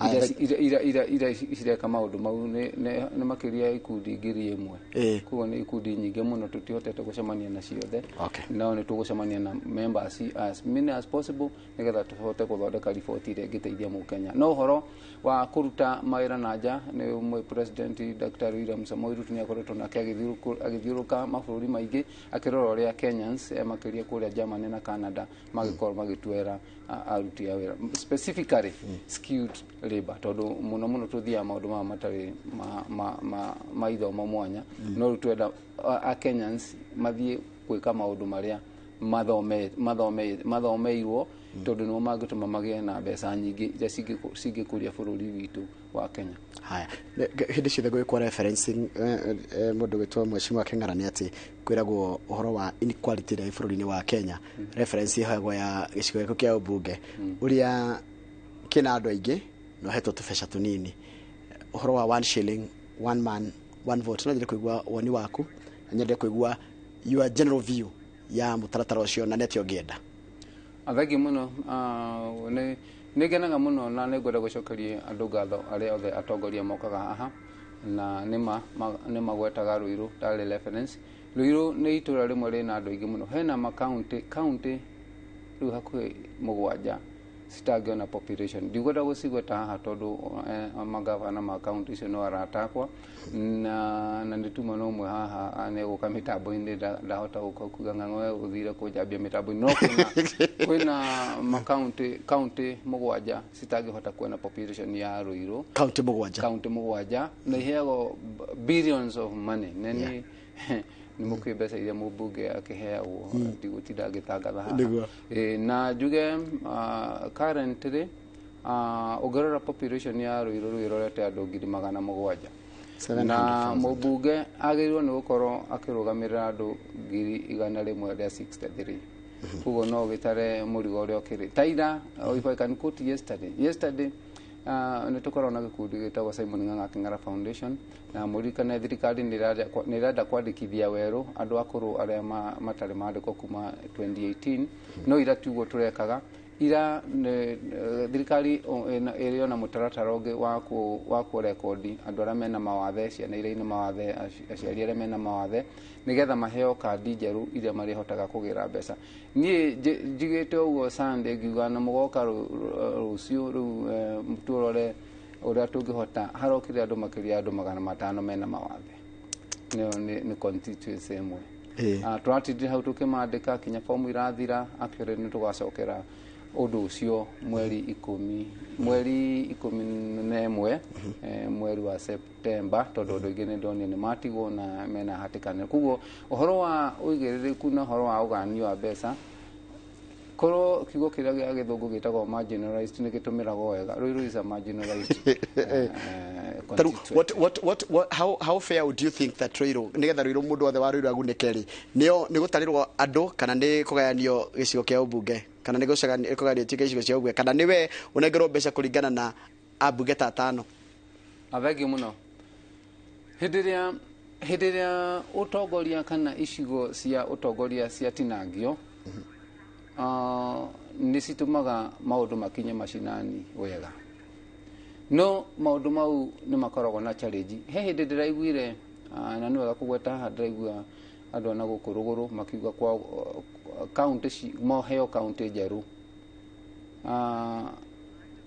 iria cireka maũndũ mau nĩ makĩria ikundi 1000. Koguo nĩ ikundi nyingĩ mũno tũtihotete gũcemania na ciothe. No nĩ tũgũcemania na members as many as possible nĩgetha tũhote gũthondeka riboti ĩrĩa ĩngĩteithia mũkenya. No ũhoro wa kũruta mawĩra na nja, nĩ ũmwe President Dr. William Samoei Ruto nĩ akoretwo nake agĩthiũrũka mabũrũri maingĩ akĩrora ũrĩa Kenyans, makĩria kũrĩa Germany na Canada, magĩkorwo magĩtuĩra aruti a wĩra, specifically skilled labor, tondũ mũno mũno tũthiaga maũndũ maya matarĩ ma ithomo mwanya. No rĩu twenda a Kenyans mathiĩ gwĩka maũndũ marĩa mathomeirwo, tondũ nĩmo mangĩtũma magĩe na mbeca nyingĩ iria cingĩkũria bũrũri witũ wa Kenya. Haya, hĩndĩ ciothe gwĩkwo referencing mũndũ gwĩtwo Mheshimiwa Kĩng'ara nĩ atĩ kwĩragwo ũhoro wa inequality ĩrĩa ĩ bũrũri-inĩ wa Kenya, reference ĩheagwo ya gĩcigo gĩaku kĩa ũmbunge ũrĩa kĩna andũ aingĩ na ũhetwo tũbeca tũnini, ũhoro wa one shilling, one man, one vote. No nyende kũigua woni waku na nyende kũigua your general view ya mũtaratara ũcio na nĩ atĩa ũngĩenda. Thengi mũno. Nĩ ngenaga mũno na nĩ ngwenda gũcokeria andũ ngatho arĩa othe atongoria mokaga haha na nĩ magwetaga Ruiru tarĩ reference. Ruiru nĩ itũra rĩmwe rĩna andũ aingĩ mũno. Hena makaunti kaunti rĩu hakuhĩ mũgwanja citangĩona population. Ndigwenda gũcigweta haha tondũ magavana ma kaunti icio no arata akwa, na nĩ tuma no ũmwe haha nĩ egũka mĩtambo-inĩ, ndahota gũka kuga ng'ang'o we ũthire kũnjambia mĩtambo-inĩ, no kwĩna makaunti kaunti mũgwanja citangĩhota kuona population ya Ruiru. Kaunti mũgwanja? Kaunti mũgwanja, na iheagwo billions of money. Nĩ mũkĩ mbeca iria mũmbunge akĩheagwo, ndigũtinda ngĩtangatha haha. Na njuge, currently, ũngĩrora population ya Ruiru, rĩu ĩrorete andũ 700,000, na 700,000. Mũmbunge agĩrĩirwo nĩ gũkorwo akĩrũgamĩrĩra andũ 163,000. Koguo no ũgĩtare mũrigo ũrĩa ũkĩrĩ ta ira. If I can quote yesterday, nĩ tũkoragwo na gĩkundi gĩtagwo Simon Ng'ang'a Kĩng'ara Foundation, na mũririkane thirikari nĩ ĩrenda kwandĩkithia werũ andũ akũrũ arĩa matarĩ mandĩkwo kuma 2018, no ira tiguo tũrekaga. Ira thirikari ĩrĩ ona mũtaratara ũngĩ wa kũrekondi andũ arĩa mena mawathe, ciana iria ina mawathe, aciari arĩa mena mawathe, nĩgetha maheo kandi njerũ iria marĩhotaga kũgĩra mbeca. Niĩ njigĩte ũguo Sunday ngiuga na mũgoka rũciũ rĩu, tũrore ũrĩa tũngĩhota. Harokire andũ makĩria ya andũ 500 mena mawathe, nĩyo nĩ constituency ĩmwe. Tũratindire hau tũkĩmandĩka kinya fomu irathira, actually nĩ tũgacokera ũndũ ũcio mweri 11, mweri wa September, tondũ andũ aingĩ nĩ ndonire nĩ matigwo na mena hatĩkano. Koguo ũhoro wa ũigĩrĩrĩku na ũhoro wa ũgayanio wa mbeca, korwo kiugo kĩrĩa gĩa gĩthũngũ gĩtagwo marginalized nĩ gĩtũmĩragwo wega, Ruiru is a marginalized Taru, constituent. what, how fair would you think that Ruiru, nigetha Ruiru mũndũ wothe wa Ruiru agunĩke rĩ, nĩo nĩ gũtarĩrwo andũ kana nĩ kũgayanio gĩcigo kĩa ũmbunge, kana nĩ kũgayanio tuĩke gĩcigo cia ũmbunge, kana nĩwe ũnengerwo mbeca kũringana na ambunge ta atano? Thengiũ mũno. Hĩndĩ ĩrĩa ũtongoria kana icigo cia ũtongoria ciatinangio, nĩ citũmaga maũndũ makinye macinani wega, no maũndũ mau nĩ makoragwo na challenge. He hĩndĩ ndĩraiguire, na nĩ wega kũgweta haha, ndĩraigua andũ ana gũkũ rũgũrũ makiuga kwa kaunti moheo kaunti njerũ.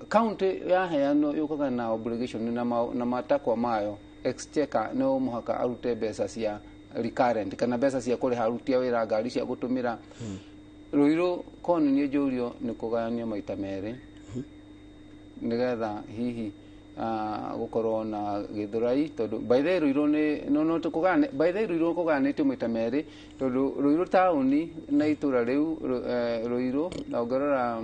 Kaunti yaheanwo yũkaga na obligation na matakwa mayo. Exchequer no mũhaka arute mbeca cia recurrent kana mbeca cia kũrĩha aruti a wĩra, ngari cia gũtũmĩra. Ruiru korwo nĩ niĩ njũrio, nĩ kũgayanio maita merĩ, nĩgetha hihi gũkorwo na Gĩthũrai, tondũ by the way Ruiru nĩ no tũkũgayane, by the way Ruiru kũgayanĩtio maita merĩ, tondũ Ruiru taũni na itũra rĩu Ruiru, na ũngĩrora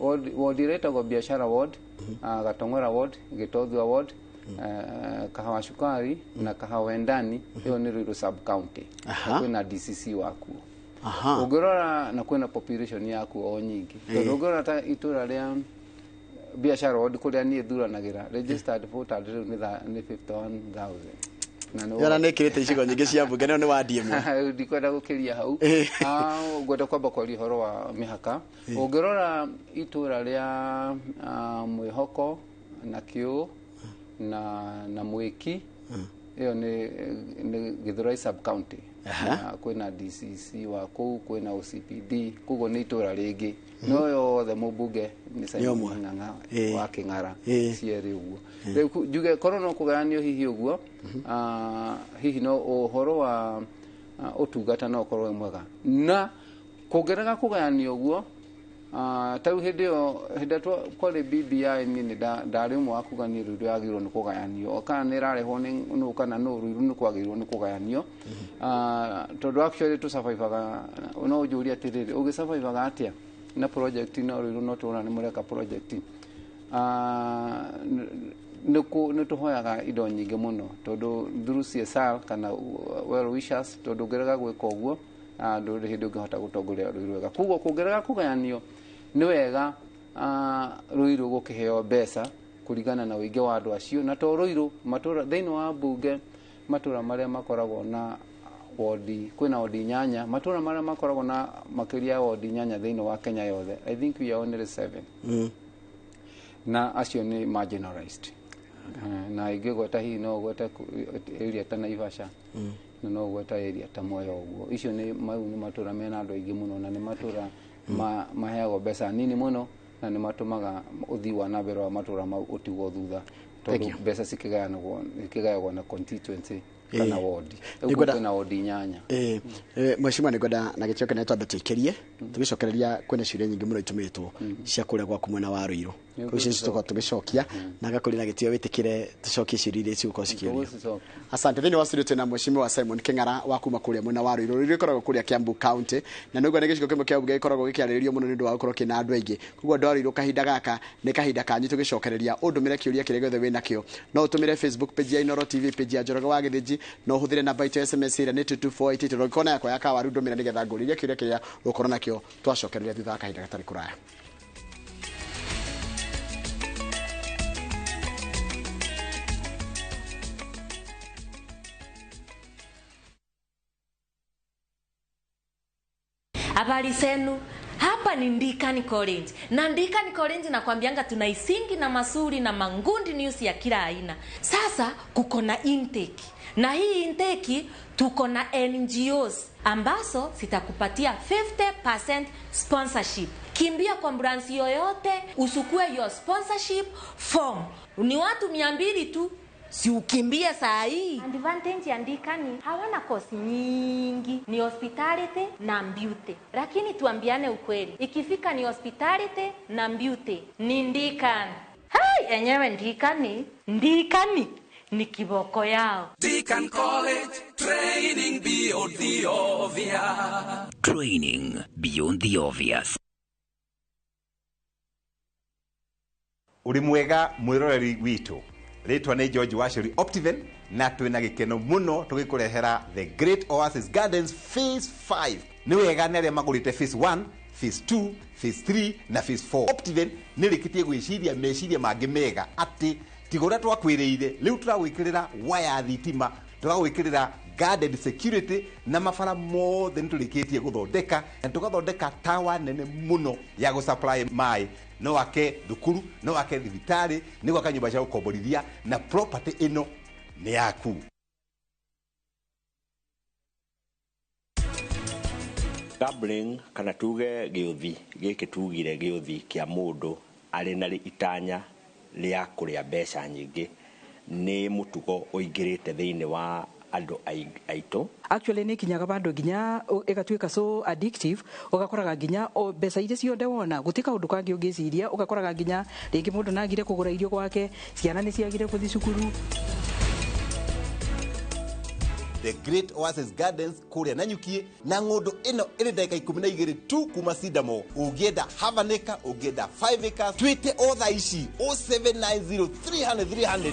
ward ĩrĩa ĩtagwo Biashara ward, Gatong'ora ward, Gĩtothua ward, Kahawa Cukari na Kahawa Wendani, ĩyo nĩ Ruiru sub county. Na kwĩna DCC wakuo. Ũngĩrora na kwĩna population yakuo o nyingĩ, tondũ ũngĩrora ta itũra rĩa Biashara ward kũrĩa niĩ thuranagĩra, registered voters rĩu nĩ 51,000 na nĩ Yona nĩ ĩkĩrĩte icigo nyingĩ cia mbunge, nĩyo nĩ wadi ĩmwe. Ndikwenda gũkĩria hau. Ngwenda kwamba kwaria ũhoro wa mĩhaka. Ũngĩrora itũra rĩa Mwĩhoko na Kĩũ na Mwĩki, ĩyo nĩ Gĩthũrai sub county, na kwĩna DCC wa kũu, kwĩna OCPD, koguo nĩ itũra rĩngĩ, no yothe mũmbunge nĩ Simon ũmwe. Ng'ang'a wa Kĩng'ara. Cierĩ ũguo. Rĩu njuge korwo no kũgayanio hihi ũguo, hihi no ũhoro wa ũtungata no ũkorwo wĩ mwega, na kũngĩrega kũgayanio ũguo, ta rĩu hĩndĩ ĩyo, hĩndĩ ĩrĩa kwarĩ BBI, niĩ nĩ ndarĩ ũmwe wa kuga niĩ Ruiru yagĩrĩirwo nĩ kũgayanio, kana nĩ ĩrarehwo nĩ nũ kana nũ, Ruiru nĩ kwagĩrĩirwo nĩ kũgayanio. Tondũ actually tũsurvivaga, no ũnjũrie atĩrĩrĩ, ũgĩsurvivaga atĩa na project? No Ruiru no tũrona nĩ mũreka project. Nĩ tũhoyaga indo nyingĩ mũno tondũ through CSR kana well wishers, tondũ ũngĩrega gwĩka ũguo, ndũrĩ hĩndĩ ũngĩhota gũtongoria Ruiru wega. Koguo kũngĩrega kũgayanio, nĩ wega Ruiru gũkĩheo mbeca kũringana na ũingĩ wa andũ acio, na to Ruiru, matũra thĩinĩ wa mbunge, matũra marĩa makoragwo na wodi, kwĩna wodi inyanya, matũra marĩa makoragwo na makĩria ya wodi inyanya thĩinĩ wa Kenya yothe, I think we are only seven, na acio nĩ marginalized. Na ingĩgweta hihi no ũgwete area ta Naivasha, na no ũgweta area ta Mwea ũguo. Icio nĩ mau nĩ matũra mena andũ aingĩ mũno, na nĩ matũra maheagwo mbeca nini mũno, na nĩ matũmaga ũthii wa na mbere wa matũra mau ũtigwo thutha, Thank tondũ you. mbeca cikĩgayagwo na constituency kana wodi. Rĩu Nĩngwenda- kwĩna wodi inyanya. Mheshimiwa, nĩngwenda na gĩtĩo kĩnene twambe tũikĩrie tũgĩcokereria, kwĩna ciũria nyingĩ mũno itũmĩtwo cia kũrĩa gwaku mwena wa Ruiru. Koguo icio tũkorwo tũgĩcokia na ngakũria na gĩtĩo wĩtĩkĩre tũcokie ciũria iria cigũkorwo cikĩũrio. Tũgũcicokia. Asante. Thĩinĩ wa studio twĩna Mheshimiwa Simon Kĩng'ara wa kuma kũrĩa mwena wa Ruiru. Ruiru ĩkoragwo kũrĩa Kiambu County, na nĩguo nĩ gĩcigo kĩmwe kĩa mbunge gĩkoragwo gĩkĩarĩrĩrio mũno nĩ ũndũ wa gũkorwo kĩna andũ aingĩ. Koguo andũ a Ruiru, kahinda gaka nĩ kahinda kanyu tũgĩcokereria. Ũndũmĩre kĩũria kĩrĩa gĩothe wĩnakĩo. No ũtũmĩre Facebook page ya Inooro TV, page ya Njoroge wa Gĩthĩnji, no ũhũthĩre namba itũ ya SMS ĩrĩa nĩ 22488. Ũngĩkorwo na yakwa ya kawaru, ndũmĩre nĩgetha ngũrĩrie kĩũria kĩrĩa ũgũkorwo nakĩo twacokereria thutha wa kahinda gatarĩ kũraya. Habari zenu, hapa ni Ndikani College, na Ndikani College nakwambianga tuna isingi na masuri na mangundi news ya kila aina. Sasa kuko na intake, na hii intake tuko na NGOs ambazo zitakupatia 50% sponsorship. Kimbia kwa branch yoyote usukue your sponsorship form. Ni watu 200 tu Si ukimbie saa hii. Advantage ya Ndikani, hawana kosi nyingi, ni hospitality na beauty. Lakini tuambiane ukweli, ikifika ni hospitality na beauty ni Ndikani. Hai, enyewe Ndikani, Ndikani ni kiboko yao. Deacon College, training beyond the obvious. Training beyond the obvious. Uri mwega mwiroreri witu ritwa ni George Wacheri Optiven na twina gikeno muno tugikurehera The Great Oasis Gardens Phase 5. Ni wega ni aria magurite Phase 1, Phase 2, Phase 3 na Phase 4. Optiven ni rikitie gwiciria meciria mangi mega ati tiga uria twakwiriire riu turagwikirira waya thitima, turagwikirira guarded security na mabara mothe niturikitie guthondeka na tugathondeka tawa nene muno ya gusupply mai no ake thukuru no ake thibitari ni gwaka nyumba cia gukomborithia na property ino ni yaku. Gambling kana tuge giuthi giki tugire giuthi kia mundu ari na itanya ria kuria mbeca nyingi ni mutugo uingirite thiini wa andu aitu. Actually ni kinyaga bandu nginya igatuika so addictive, ugakoraga nginya mbeca iria ciothe wona guti kaundu kangi ungiciria, ugakoraga nginya ringi mundu nagire kugura irio gwake, ciana ni ciagire kuthi cukuru. The Great Oasis Gardens kuria Nanyukie na ng'undu ino iri ndagika 12 tu kuma Sidamo. Ungienda half an acre, ungienda 5 acres, twite o thaa ici 0790 300 300.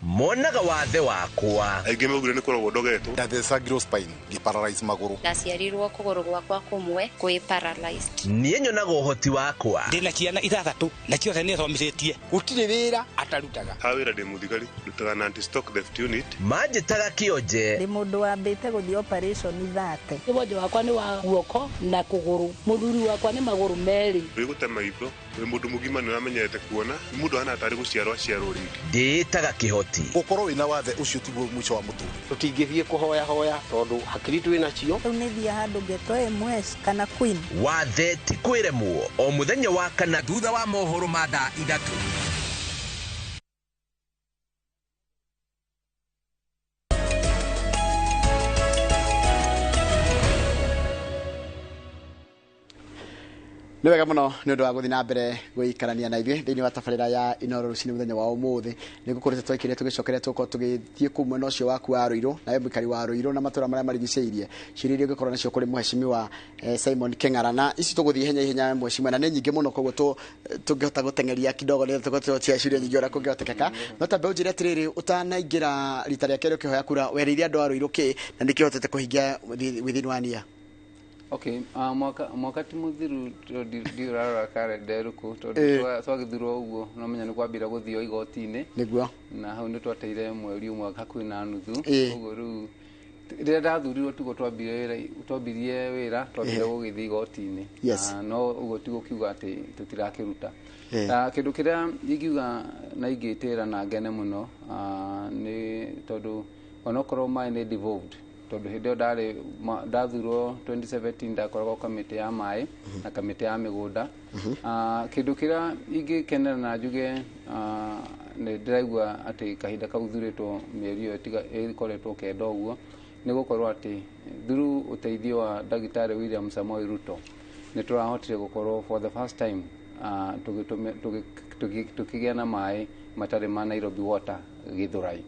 Monaga wathe wakwa aingĩ maugire nĩ kũrogwo ndogetwo ndathecagirwo spine ngĩparalyze magũrũ ndaciarirwo kũgũrũ gwakwa kũmwe kwĩ paralyzed. Niĩ nyonaga ũhoti wakwa ndĩna ciana ithathatũ na ciothe nĩ thomithĩtie gũtirĩ wĩra atarutaga. Ha wĩra ndĩ mũthigari ndutaga na anti stock theft unit. Manjĩtaga kĩonje ndĩ mũndũ wambĩte gũthiĩ operation thate. Wonje wakwa nĩ wa guoko na kũgũrũ, mũthuri wakwa nĩ magũrũ merĩ. Wĩgũte maitho wĩ mũndũ mũgima nĩ ũramenyerete kuona mũndũ hana tarĩ gũciarwo aciarwo rĩngĩ. Ndĩĩtaga kĩhoti. Gukorwo wina wathe ucio tiguo mwico wa muturire. Tutingithie kuhoya hoya tondu hakiri twi nacio. Riu ni thia handu ngetwo MS kana Queen. Wathe ti kwiremwo o muthenya wa kana thutha wa mohoro ma thaa 3. Nĩ wega mũno nĩ ũndũ wa gũthiĩ na mbere gũikarania na ithuĩ thĩinĩ wa tabarĩra ya Inooro rũcinĩ mũthenya wa ũmũthĩ. Nĩ gũkũrĩte twaikĩrĩte tũgĩcokeria tũkorwo tũgĩthiĩ kũu mwena ũcio waku wa Ruiru, nawe mũikari wa Ruiru na matũra marĩa marigicĩirie, ciũria iria ũngĩkorwo nacio kũrĩ mheshimiwa Simon Kĩng'ara. Na ici tũgũthiĩ ihenya ihenya mheshimiwa, na nĩ nyingĩ mũno koguo tũngĩhota gũteng'eria kidogo nĩ tũkorwo tũtia ciũria nyingĩ ũrĩa kũngĩhotekeka. No ta mbe ũnjĩre atĩrĩrĩ, ũtanaingĩra rita rĩa kerĩ ũkĩhoya kura, werĩire andũ a Ruiru kĩ na nĩkĩ ũhotete kũhingia within one year? Okay, mwaka ti muthiru ndiurarora karenda ĩrĩkũ tondũ twagĩthurwo ũguo no menya nĩ kwambira gũthio igoti-inĩ nĩguo, na hau nĩ twateire mweri ũmwe hakuhĩ na nuthu. Ũguo rĩu rĩrĩa ndathurirwo tiguo twambirie wĩra, twambire gũgĩthiĩ igoti-inĩ, no ũguo tiguo kiuga atĩ tũtirakĩruta. Kĩndũ kĩrĩa ingiuga na ingĩtĩra na ngene mũno nĩ tondũ onokorwo maĩ nĩ devolved, tondũ hĩndĩ ĩyo ndarĩ ndathurwo 2017 ndakoragwo kamĩtĩ ya maĩ na kamĩtĩ ya mĩgũnda. Kĩndũ kĩrĩa ingĩkenera na njuge nĩ ndĩraigua atĩ kahinda kau thurĩtwo mĩeri ĩyo ĩkoretwo kenda ũguo nĩ gũkorwo atĩ through ũteithio wa ndagĩtarĩ William Samoei Ruto nĩ tũrahotire gũkorwo for the first time tũkĩgĩa na maĩ matarĩ ma Nairobi Water Gĩthũrai,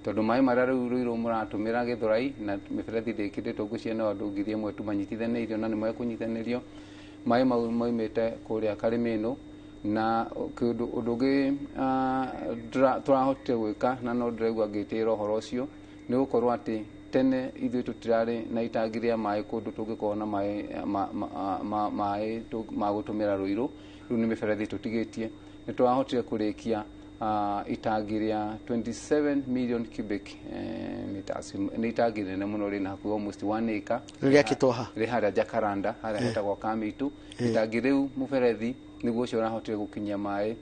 tondũ maĩ marĩa rĩu Ruiru mũratũmĩra Gĩthũrai na mĩberethi ndĩkĩrĩtwo ngwĩciria no andũ 1000 tu manyitithanĩirio na nĩ mekũnyitanĩrio. Maĩ mau maumĩte kũrĩa Karĩmĩnũ, na kĩndũ ũndũ ũngĩ tũrahotire gwĩka na no ndĩraigua ngĩtĩĩra ũhoro ũcio nĩ gũkorwo atĩ tene ithuĩ tũtirarĩ na itangi rĩa maĩ kũndũ tũngĩkorwo na maĩ ma gũtũmĩra Ruiru. Rĩu nĩ mĩberethi tũtigĩtie, nĩ tũrahotire kũrĩkia itangi rĩa 27 million cubic meters. Nĩ itangi rĩnene mũno rĩna hakuhĩ almost 1 acre rĩakĩtwo ha rĩ harĩa Jacaranda harĩa hetagwo Kamitu. Itangi rĩu mũberethi nĩguo ũcio ũrahotire gũkinyia maĩ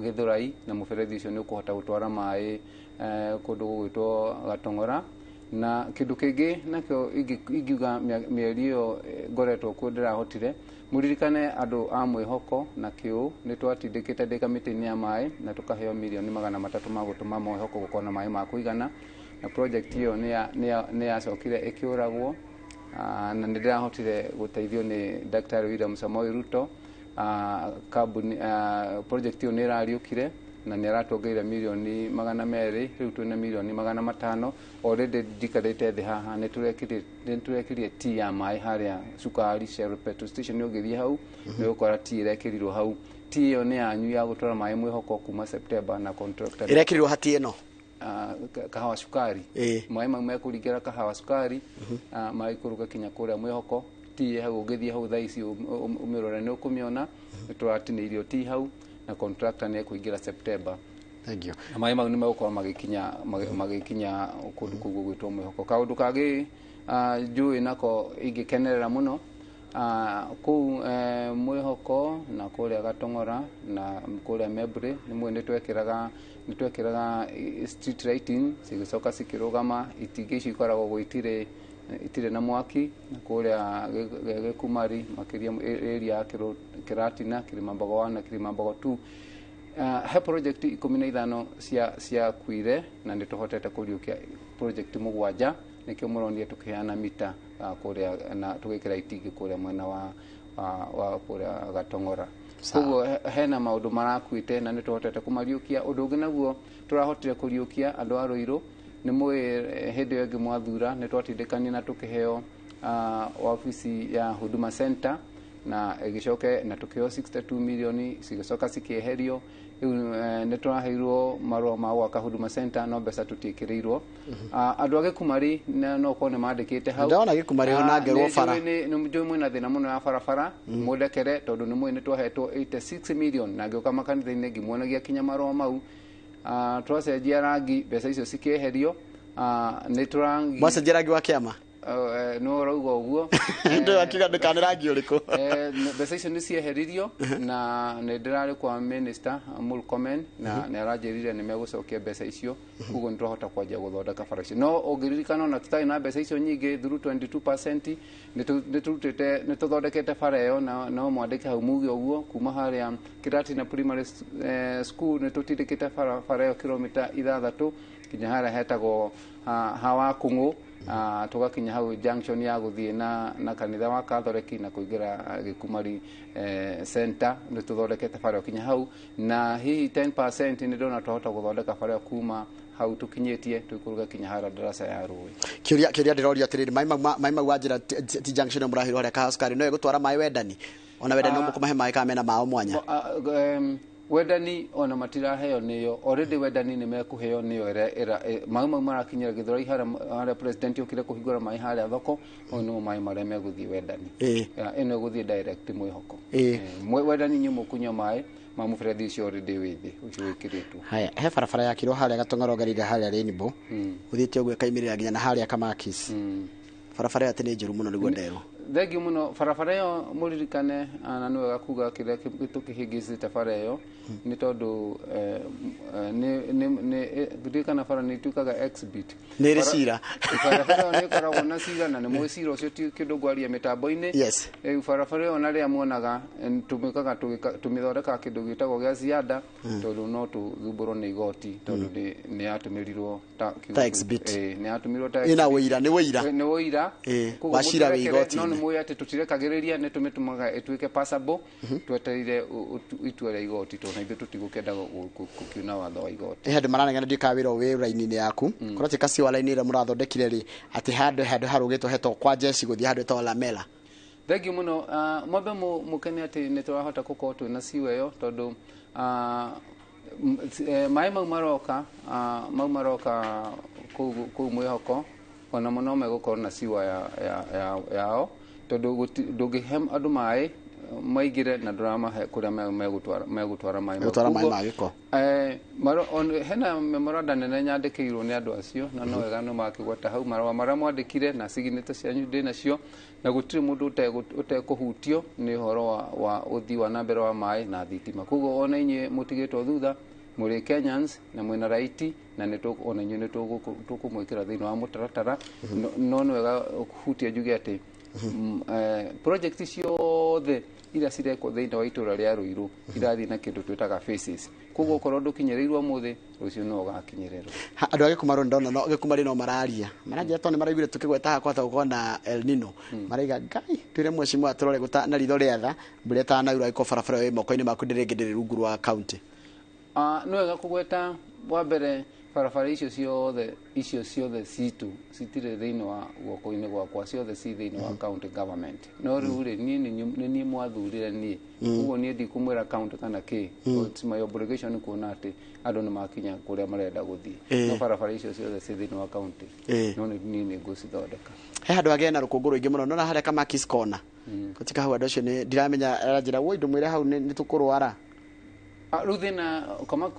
Gĩthũrai, na mũberethi ũcio nĩ ũkũhota gũtwara maĩ kũndũ gũgwĩtwo Gatong'ora. Na kĩndũ kĩngĩ nakĩo ingiuga mĩeri ĩyo ngoretwo kuo ndĩrahotire Muririkane andũ a Mwĩhoko na Kĩũ nĩ twatindĩkĩte ndĩ kamĩtĩ-inĩ ya maĩ na tũkaheo mirioni 300 ma gũtũma Mwĩhoko gũkorwo na maĩ ma kũigana, na project ĩyo nĩ yacokire ĩkĩũragwo, na nĩ ndĩrahotire gũteithio nĩ Dr. William Samoei Ruto. Kambuni project ĩyo nĩ ĩrariũkire na nĩ aratuongereire mirioni 200, rĩu twĩna mirioni 500. Already ndikarĩte thĩ haha nĩ tũrekirie tea ya maĩ harĩa Cukari Shell petrol station, ũngĩthiĩ hau nĩ ũgũkora tea ĩrekĩrirwo hau. Tea ĩyo nĩ yanyu ya gũtwara maĩ Mwĩhoko kuma September na contractor ĩrekĩrirwo hati ĩno Kahawa Cukari. Maĩ mau mekũringĩra Kahawa Cukari, maikũrũka kinya kũrĩa Mwĩhoko. Tea hau ũngĩthiĩ hau thaa ici ũmĩrore nĩ ũkũmĩona, nĩ tũratinĩirio tea hau na contractor nĩ ekũingĩra September. Thank you. Na maĩ mau nĩ megũkorwo magĩkinya kũndũ kũu gũgwĩtwo Mwĩhoko. Kaũndũ kangĩ njũĩ nako ingĩkenerera mũno kũu Mwĩhoko na kũrĩa Gatong'ora na kũrĩa Membre nĩ mũĩ nĩ twekĩraga street lighting cigĩcoka cikĩrũgama, itingĩ icio ikoragwo itirĩ na mwaki, na kũrĩa Gĩkumari makĩria area ya Kĩratina, Kĩrĩmambogo 1 na Kĩrĩmambogo 2. He project 15 ciakuire na nĩ tũhotete kũriũkia project 7, nĩkĩo mũronire tũkĩheana mita kũrĩa na tũgĩkĩra itingĩ kũrĩa mwena wa kũrĩa Gatong'ora. Koguo hena maũndũ marakuĩte na nĩ tũhotete kũmariũkia. Ũndũ ũngĩ naguo tũrahotire kũriũkia andũ a Rũirũ nĩ mũĩ hĩndĩ ĩyo ĩngĩ mwathura nĩ twatindĩkanire na tũkĩheo wabici ya Huduma Center na ĩgĩcoke na tũkĩheo 62 milioni cigĩcoka cikĩeherio. Rĩu nĩ tũraheirwo marũa ma gwaka Huduma Center no mbeca tũtiĩkĩrĩirwo. Andũ a Gĩkumari no korwo nĩ mandĩkĩte hau. Ndona Gĩkumari ona ngerwo bara. Nĩ njũĩ mwĩna thĩna mũno ya barabara, mũndekere tondũ nĩ mũĩ nĩ twahetwo 86 million na ngĩũka makanitha-inĩ ngĩmuonagia kinya marũa mau. Twacenjia rangi mbeca icio cikĩeherio. Nĩ tũrangi mwacenjia rangi wa kĩama no ũrauga ũguo ndĩrakiuga ndũkane rangi ũrĩkũ. Mbeca icio nĩ cieheririo na nĩ ndĩrarĩ kwa minister Murkomen na nĩ aranjĩrire nĩ megũcokia mbeca icio, koguo nĩ twahota kwanjia gũthondeka bara icio. No ũngĩririkana ona tũtarĩ na mbeca icio nyingĩ through 22% nĩ tũthondekete bara ĩyo, na no mwandĩke hau muge ũguo kuma harĩa Kĩratina Primary School nĩ tũtindĩkĩte bara ĩyo kilomita 6 kinya harĩa hetagwo Hawa Kũng'ũ, tũgakinya hau junction ya gũthiĩ na kanitha wa Catholic na kũingĩra Gĩkumari center, nĩ tũthondekete bara kinya hau, na hihi 10% nĩ ndona twahota gũthondeka bara kuma hau tũkinyĩtie tũikũrũka kinya harĩa ndaraca ya rũĩ. Kĩũria ndĩroria atĩrĩrĩ, maĩ mau wanjĩra ti junction ĩyo mũraheirwo harĩa Kahawa Cukari no ĩgũtwara maĩ Wendani? Ona Wendani no mũkũmahe maĩ kana mena mao mwanya? Wendani ona matiraheo nĩyo already, Wendani nĩ mekũheo nĩyo ĩrĩa mau marakinyĩra Gĩthũrai harĩa president okire kũhingũra maĩ harĩa thoko, mau nĩmo maĩ marĩa megũthiĩ Wendani. Ĩno ĩgũthiĩ direct Mwĩhoko. Wendani inyuĩ mũkũnyua maĩ ma mũberethi ũcio already wĩ thĩ ũcio wĩkĩrĩtwo. Haya, he barabara yakirwo harĩa Gatong'ora ũgereire harĩa Rainbow ũthiĩte ũguo ĩkaimĩrĩra nginya na harĩa Kamakis. Barabara ĩyo atĩ nĩ njũru mũno nĩguo nderwo. Thengiũ mũno barabara ĩyo mũririkane, na nĩ wega kuga kĩrĩa tũkĩhĩngĩcĩte bara ĩyo nĩ tondũ ndirikana bara nĩ ituĩkaga exhibit. Nĩ ĩrĩ cira. Barabara ĩyo nĩ ĩkoragwo na cira na nĩ mũĩ cira ũcio ti kĩndũ ngwaria mĩtambo-inĩ. Rĩu barabara ĩyo na rĩrĩa muonaga tũmĩkaga tũmĩthondekaga kĩndũ gĩtagwo gĩa ziada tondũ no tũthumbũrwo nĩ igoti tondũ nĩ yatũmĩrirwo ta exhibit. Nĩ yatũmĩrirwo ta ĩna ũira, nĩ ũira. Nĩ ũira. Wa cira wĩ igoti-inĩ. No nĩ mũĩ atĩ tũtirekagĩrĩria, nĩ tũmĩtũmaga ĩtuĩke passable, twetereire itua rĩa igoti tondũ ithuĩ tũtigũkĩenda gũkiuna watho wa igoti. He andũ maranegena ndiũĩ kana wĩra ũyũ wĩ raini-inĩ yaku, korwo ti kaciwa raini ĩrĩa mũrathondekire rĩ, atĩ handũ harũgĩtwo hetagwo kwa jeshi gũthiĩ handũ hetagwo Lamela. Thengiũ mũno. Mwambe mũkene atĩ nĩ tũrahota gũkorwo twĩna ciwa ĩyo tondũ maĩ mau maroka kũu Mwĩhoko ona mũno megũkorwo na ciwa yao tondũ ndũngĩhe andũ maĩ maingĩre na ndũramahe kũrĩa megũtwara maĩ Megũtwara maĩ ma gĩko. Hena memoranda nene nyandĩkĩirwo nĩ andũ acio na no wega no makĩgweta hau marũa marĩa mwandĩkire na signature cianyu ndĩ nacio, na gũtirĩ mũndũ ũtekũhutio nĩ ũhoro wa ũthii wa na mbere wa maĩ na thitima. Koguo ona inyuĩ mũtigĩtwo thutha, mũrĩ Kenyans na mwĩna raiti na ona inyuĩ nĩ tũkũmwĩkĩra thĩinĩ wa mũtaratara. No nĩ wega kũhutia njuge atĩ project ciothe iria cirekwo thĩinĩ wa itũra rĩa Ruiru irathiĩ na kĩndũ twĩtaga phases. Koguo okorwo ndũkinyĩrĩirwo ũmũthĩ, rũciũ no ũgakinyĩrĩrwo. Andũ a Gĩkumarũ ndona no Gĩkumarĩ no mararia maranjĩra tondũ nĩ maraiguire tũkĩgweta haha kwahota gũkorwo na El Nino, maraiga Ngai twĩre mheshimiwa tũrore gũta na ritho rĩa tha mbura ĩtanaura ĩkorwo barabara ĩyo ĩ moko-inĩ maku ndĩrĩ ĩngĩ ndĩrĩ rungu rwa county. Nĩ wega kũgweta wa mbere barabara icio ciothe citũ citirĩ thĩinĩ wa guoko-inĩ gwakwa, ciothe ci thĩinĩ wa county government. No rĩu rĩ, niĩ nĩ niĩ mwathurire niĩ, koguo niĩ ndikumwĩra county kana kĩ. It's my obligation kuona atĩ andũ nĩ makinya kũrĩa marenda gũthiĩ. No barabara icio ciothe ci thĩinĩ wa county, no niĩ nĩ ngũcithondeka. He handũ hagĩe na rũkũngũ rũingĩ mũno nona harĩa Kamakis Corner gũtika hau andũ acio nĩ ndiramenya aranjĩra woi ndũmwĩre hau nĩ tũkũrwara. Rĩu thĩna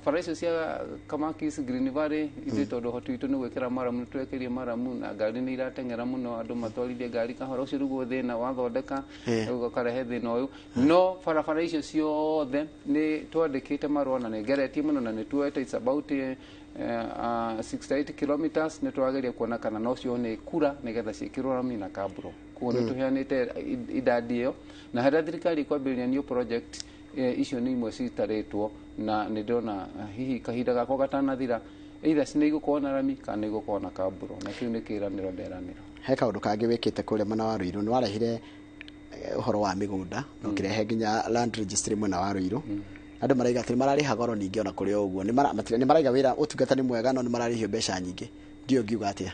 bara icio cia Kamakis Green Valley ithuĩ tondũ ũhoti witũ nĩ gwĩkĩra maramu, nĩ twekĩrie maramu na ngari nĩ irateng'era mũno, andũ matwarithie ngari kahora, ũcio nĩguo thĩna wathondeka rĩu ũkarehe thĩna ũyũ. No barabara icio ciothe nĩ twandĩkĩte marũa na nĩ ngeretie mũno na nĩ tuoete it's about 68 kilometers, nĩ tũrageria kuona kana no cione kura nĩgetha ciĩkĩrwo rami na kaburo. Koguo nĩ tũheanĩte idadi ĩyo, na harĩa thirikari ĩkwambĩrĩria new project icio nĩ imwe citarĩtwo na nĩ ndĩrona hihi kahinda gakwa gatanathira either nĩ igũkorwo na rami kana nĩ igũkorwo na kaburo, na kĩu nĩ kĩĩranĩro nderanĩro. He kaũndũ kangĩ wĩkĩte kũrĩa mwena wa Ruiru, nĩ warehire ũhoro wa mĩgũnda na ũkĩrehe nginya land registry mwena wa Ruiru. Andũ maraiga atĩ nĩ mararĩha goro ningĩ ona kũrĩ o ũguo, nĩ maraiga wĩra ũtungata nĩ mwega no nĩ mararĩhio mbeca nyingĩ. Ndiũĩ ũngiuga atĩa?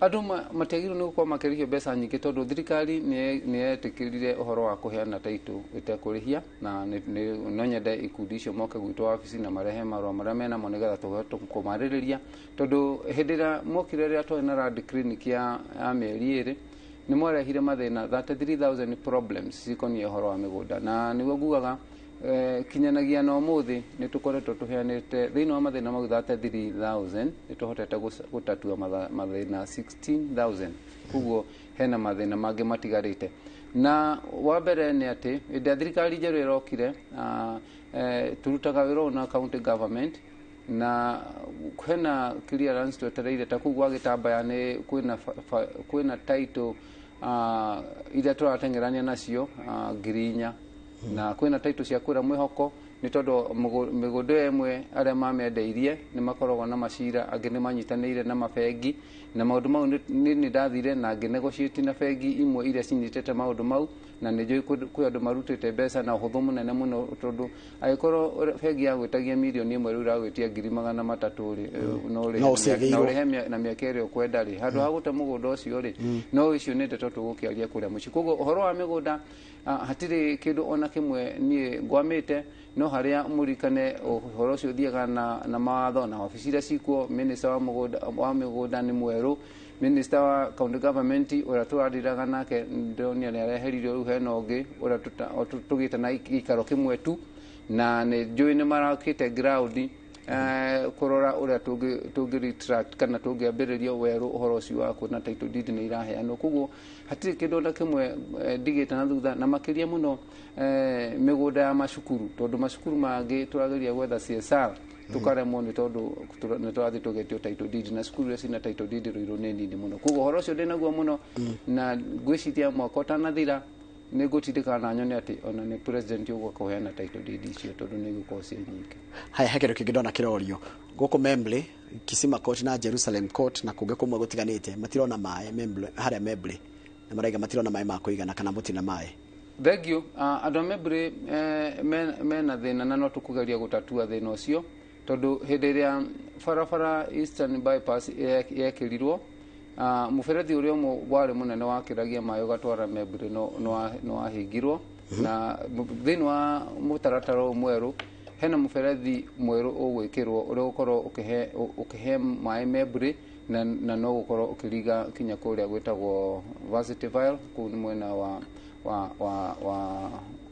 Andũ matiagĩrĩirwo nĩ gũkorwo makĩrĩhio mbeca nyingĩ tondũ thirikari nĩ yetĩkĩrire ũhoro wa kũheana title ĩtekũrĩhia, na no nyende ikundi icio moke gwitũ wabici na marehe marũa marĩa menamo nĩgetha tũhote kũmarĩrĩria, tondũ hĩndĩ ĩrĩa mokire rĩrĩa twarĩ na land clinic ya mĩeri ĩrĩ nĩ mwarehire mathĩna 33,000 problems cikoniĩ ũhoro wa mĩgũnda, na nĩguo ngugaga kinyanagia na ũmũthĩ nĩ tũkoretwo tũheanĩte thĩinĩ wa mathĩna mau 33,000 nĩ tũhotete gũtatua mathĩna 16,000. Koguo hena mathĩna mangĩ matigarĩte. Na wa mbere nĩ atĩ hĩndĩ ĩrĩa thirikari njerũ ĩrokire, tũrutaga wĩra ũyũ na county government na hena clearance twetereire ta kũu gwa Gĩtambaya nĩ kwĩna title iria tũrateng'erania nacio 4,000, na kwĩna title cia kũrĩa mwĩhoko nĩ tondũ mĩgũnda ĩyo ĩmwe arĩa mamĩendeirie nĩ makoragwo na macira, angĩ nĩ manyitanĩire na mabengi na maũndũ mau nĩ ndathire na ngĩnegotiate na bengi imwe iria cinyitĩte maũndũ mau, na nĩ njũĩ kwĩ andũ marutĩte mbeca na ũhũthũ mũnene mũno tondũ angĩkorwo bengi yagwĩtagia mirioni ĩmwe rĩu ĩragwĩtia 300,000 rĩ, no ũrĩhe na mĩaka ĩrĩa ũkwenda rĩ, handũ ha gũte mũgũnda ũcio rĩ, no icio nĩ ndeto tũgũkĩaria kũrĩa mũciĩ. Koguo ũhoro wa mĩgũnda hatirĩ kĩndũ ona kĩmwe niĩ ngwamĩte, no harĩa mũrikane ũhoro ũcio ũthiaga na mawatho na wabici iria cikuo. Minister wa mĩgũnda nĩ mwerũ, minister wa county government ũrĩa tũrariraga nake ndĩronire nĩ areheririo, rĩu hena ũngĩ ũrĩa tũgĩte na gĩikaro kĩmwe tu, na nĩ njũĩ nĩ marakĩte ground kũrora ũrĩa tũngĩ retract kana tũngĩambĩrĩria werũ ũhoro ũcio wa kuona title deed nĩ iraheanwo. Koguo hatirĩ kĩndũ ona kĩmwe ndigĩte na thutha, na makĩria mũno mĩgũnda ya macukuru, tondũ macukuru mangĩ tũrageria gwetha CSR tũkaremwo nĩ tondũ nĩ tũrathiĩ tũgetio title deed, na cukuru iria cina title deed Ruiru nĩ nini mũno. Koguo ũhoro ũcio ndĩnaguo mũno, na ngwĩciria mwaka ũtanathira nĩ ngũtindĩkana na nyone atĩ ona nĩ president ũgũka kũheana title deed icio tondũ nĩ igũkorwo ciĩ nyingĩ. Haya, he kĩndũ kĩngĩ ndona kĩrorio gũkũ Membley, Kisima Court na Jerusalem Court na kũngĩ kũmwe gũtiganĩte matirona maĩ Membley, harĩa Membley na maraiga matirona maĩ ma kũigana kana mũtina maĩ. Thank you. Andũ a Membley mena thĩna na no tũkũgeria gũtatua thĩna ũcio, tondũ hĩndĩ ĩrĩa barabara Eastern Bypass yekĩrirwo, mũberethi ũrĩa ũmwe warĩ mũnene wakĩragia maĩ ũgatwara Membley no wahingirwo, na thĩinĩ wa mũtaratara ũyũ mwerũ hena mũberethi mwerũ ũgwĩkĩrwo ũrĩa ũgũkorwo ũkĩhe maĩ Membley na no gũkorwo ũkĩringa kinya kũrĩa gwĩtagwo Varsity Vile, kũu nĩ mwena wa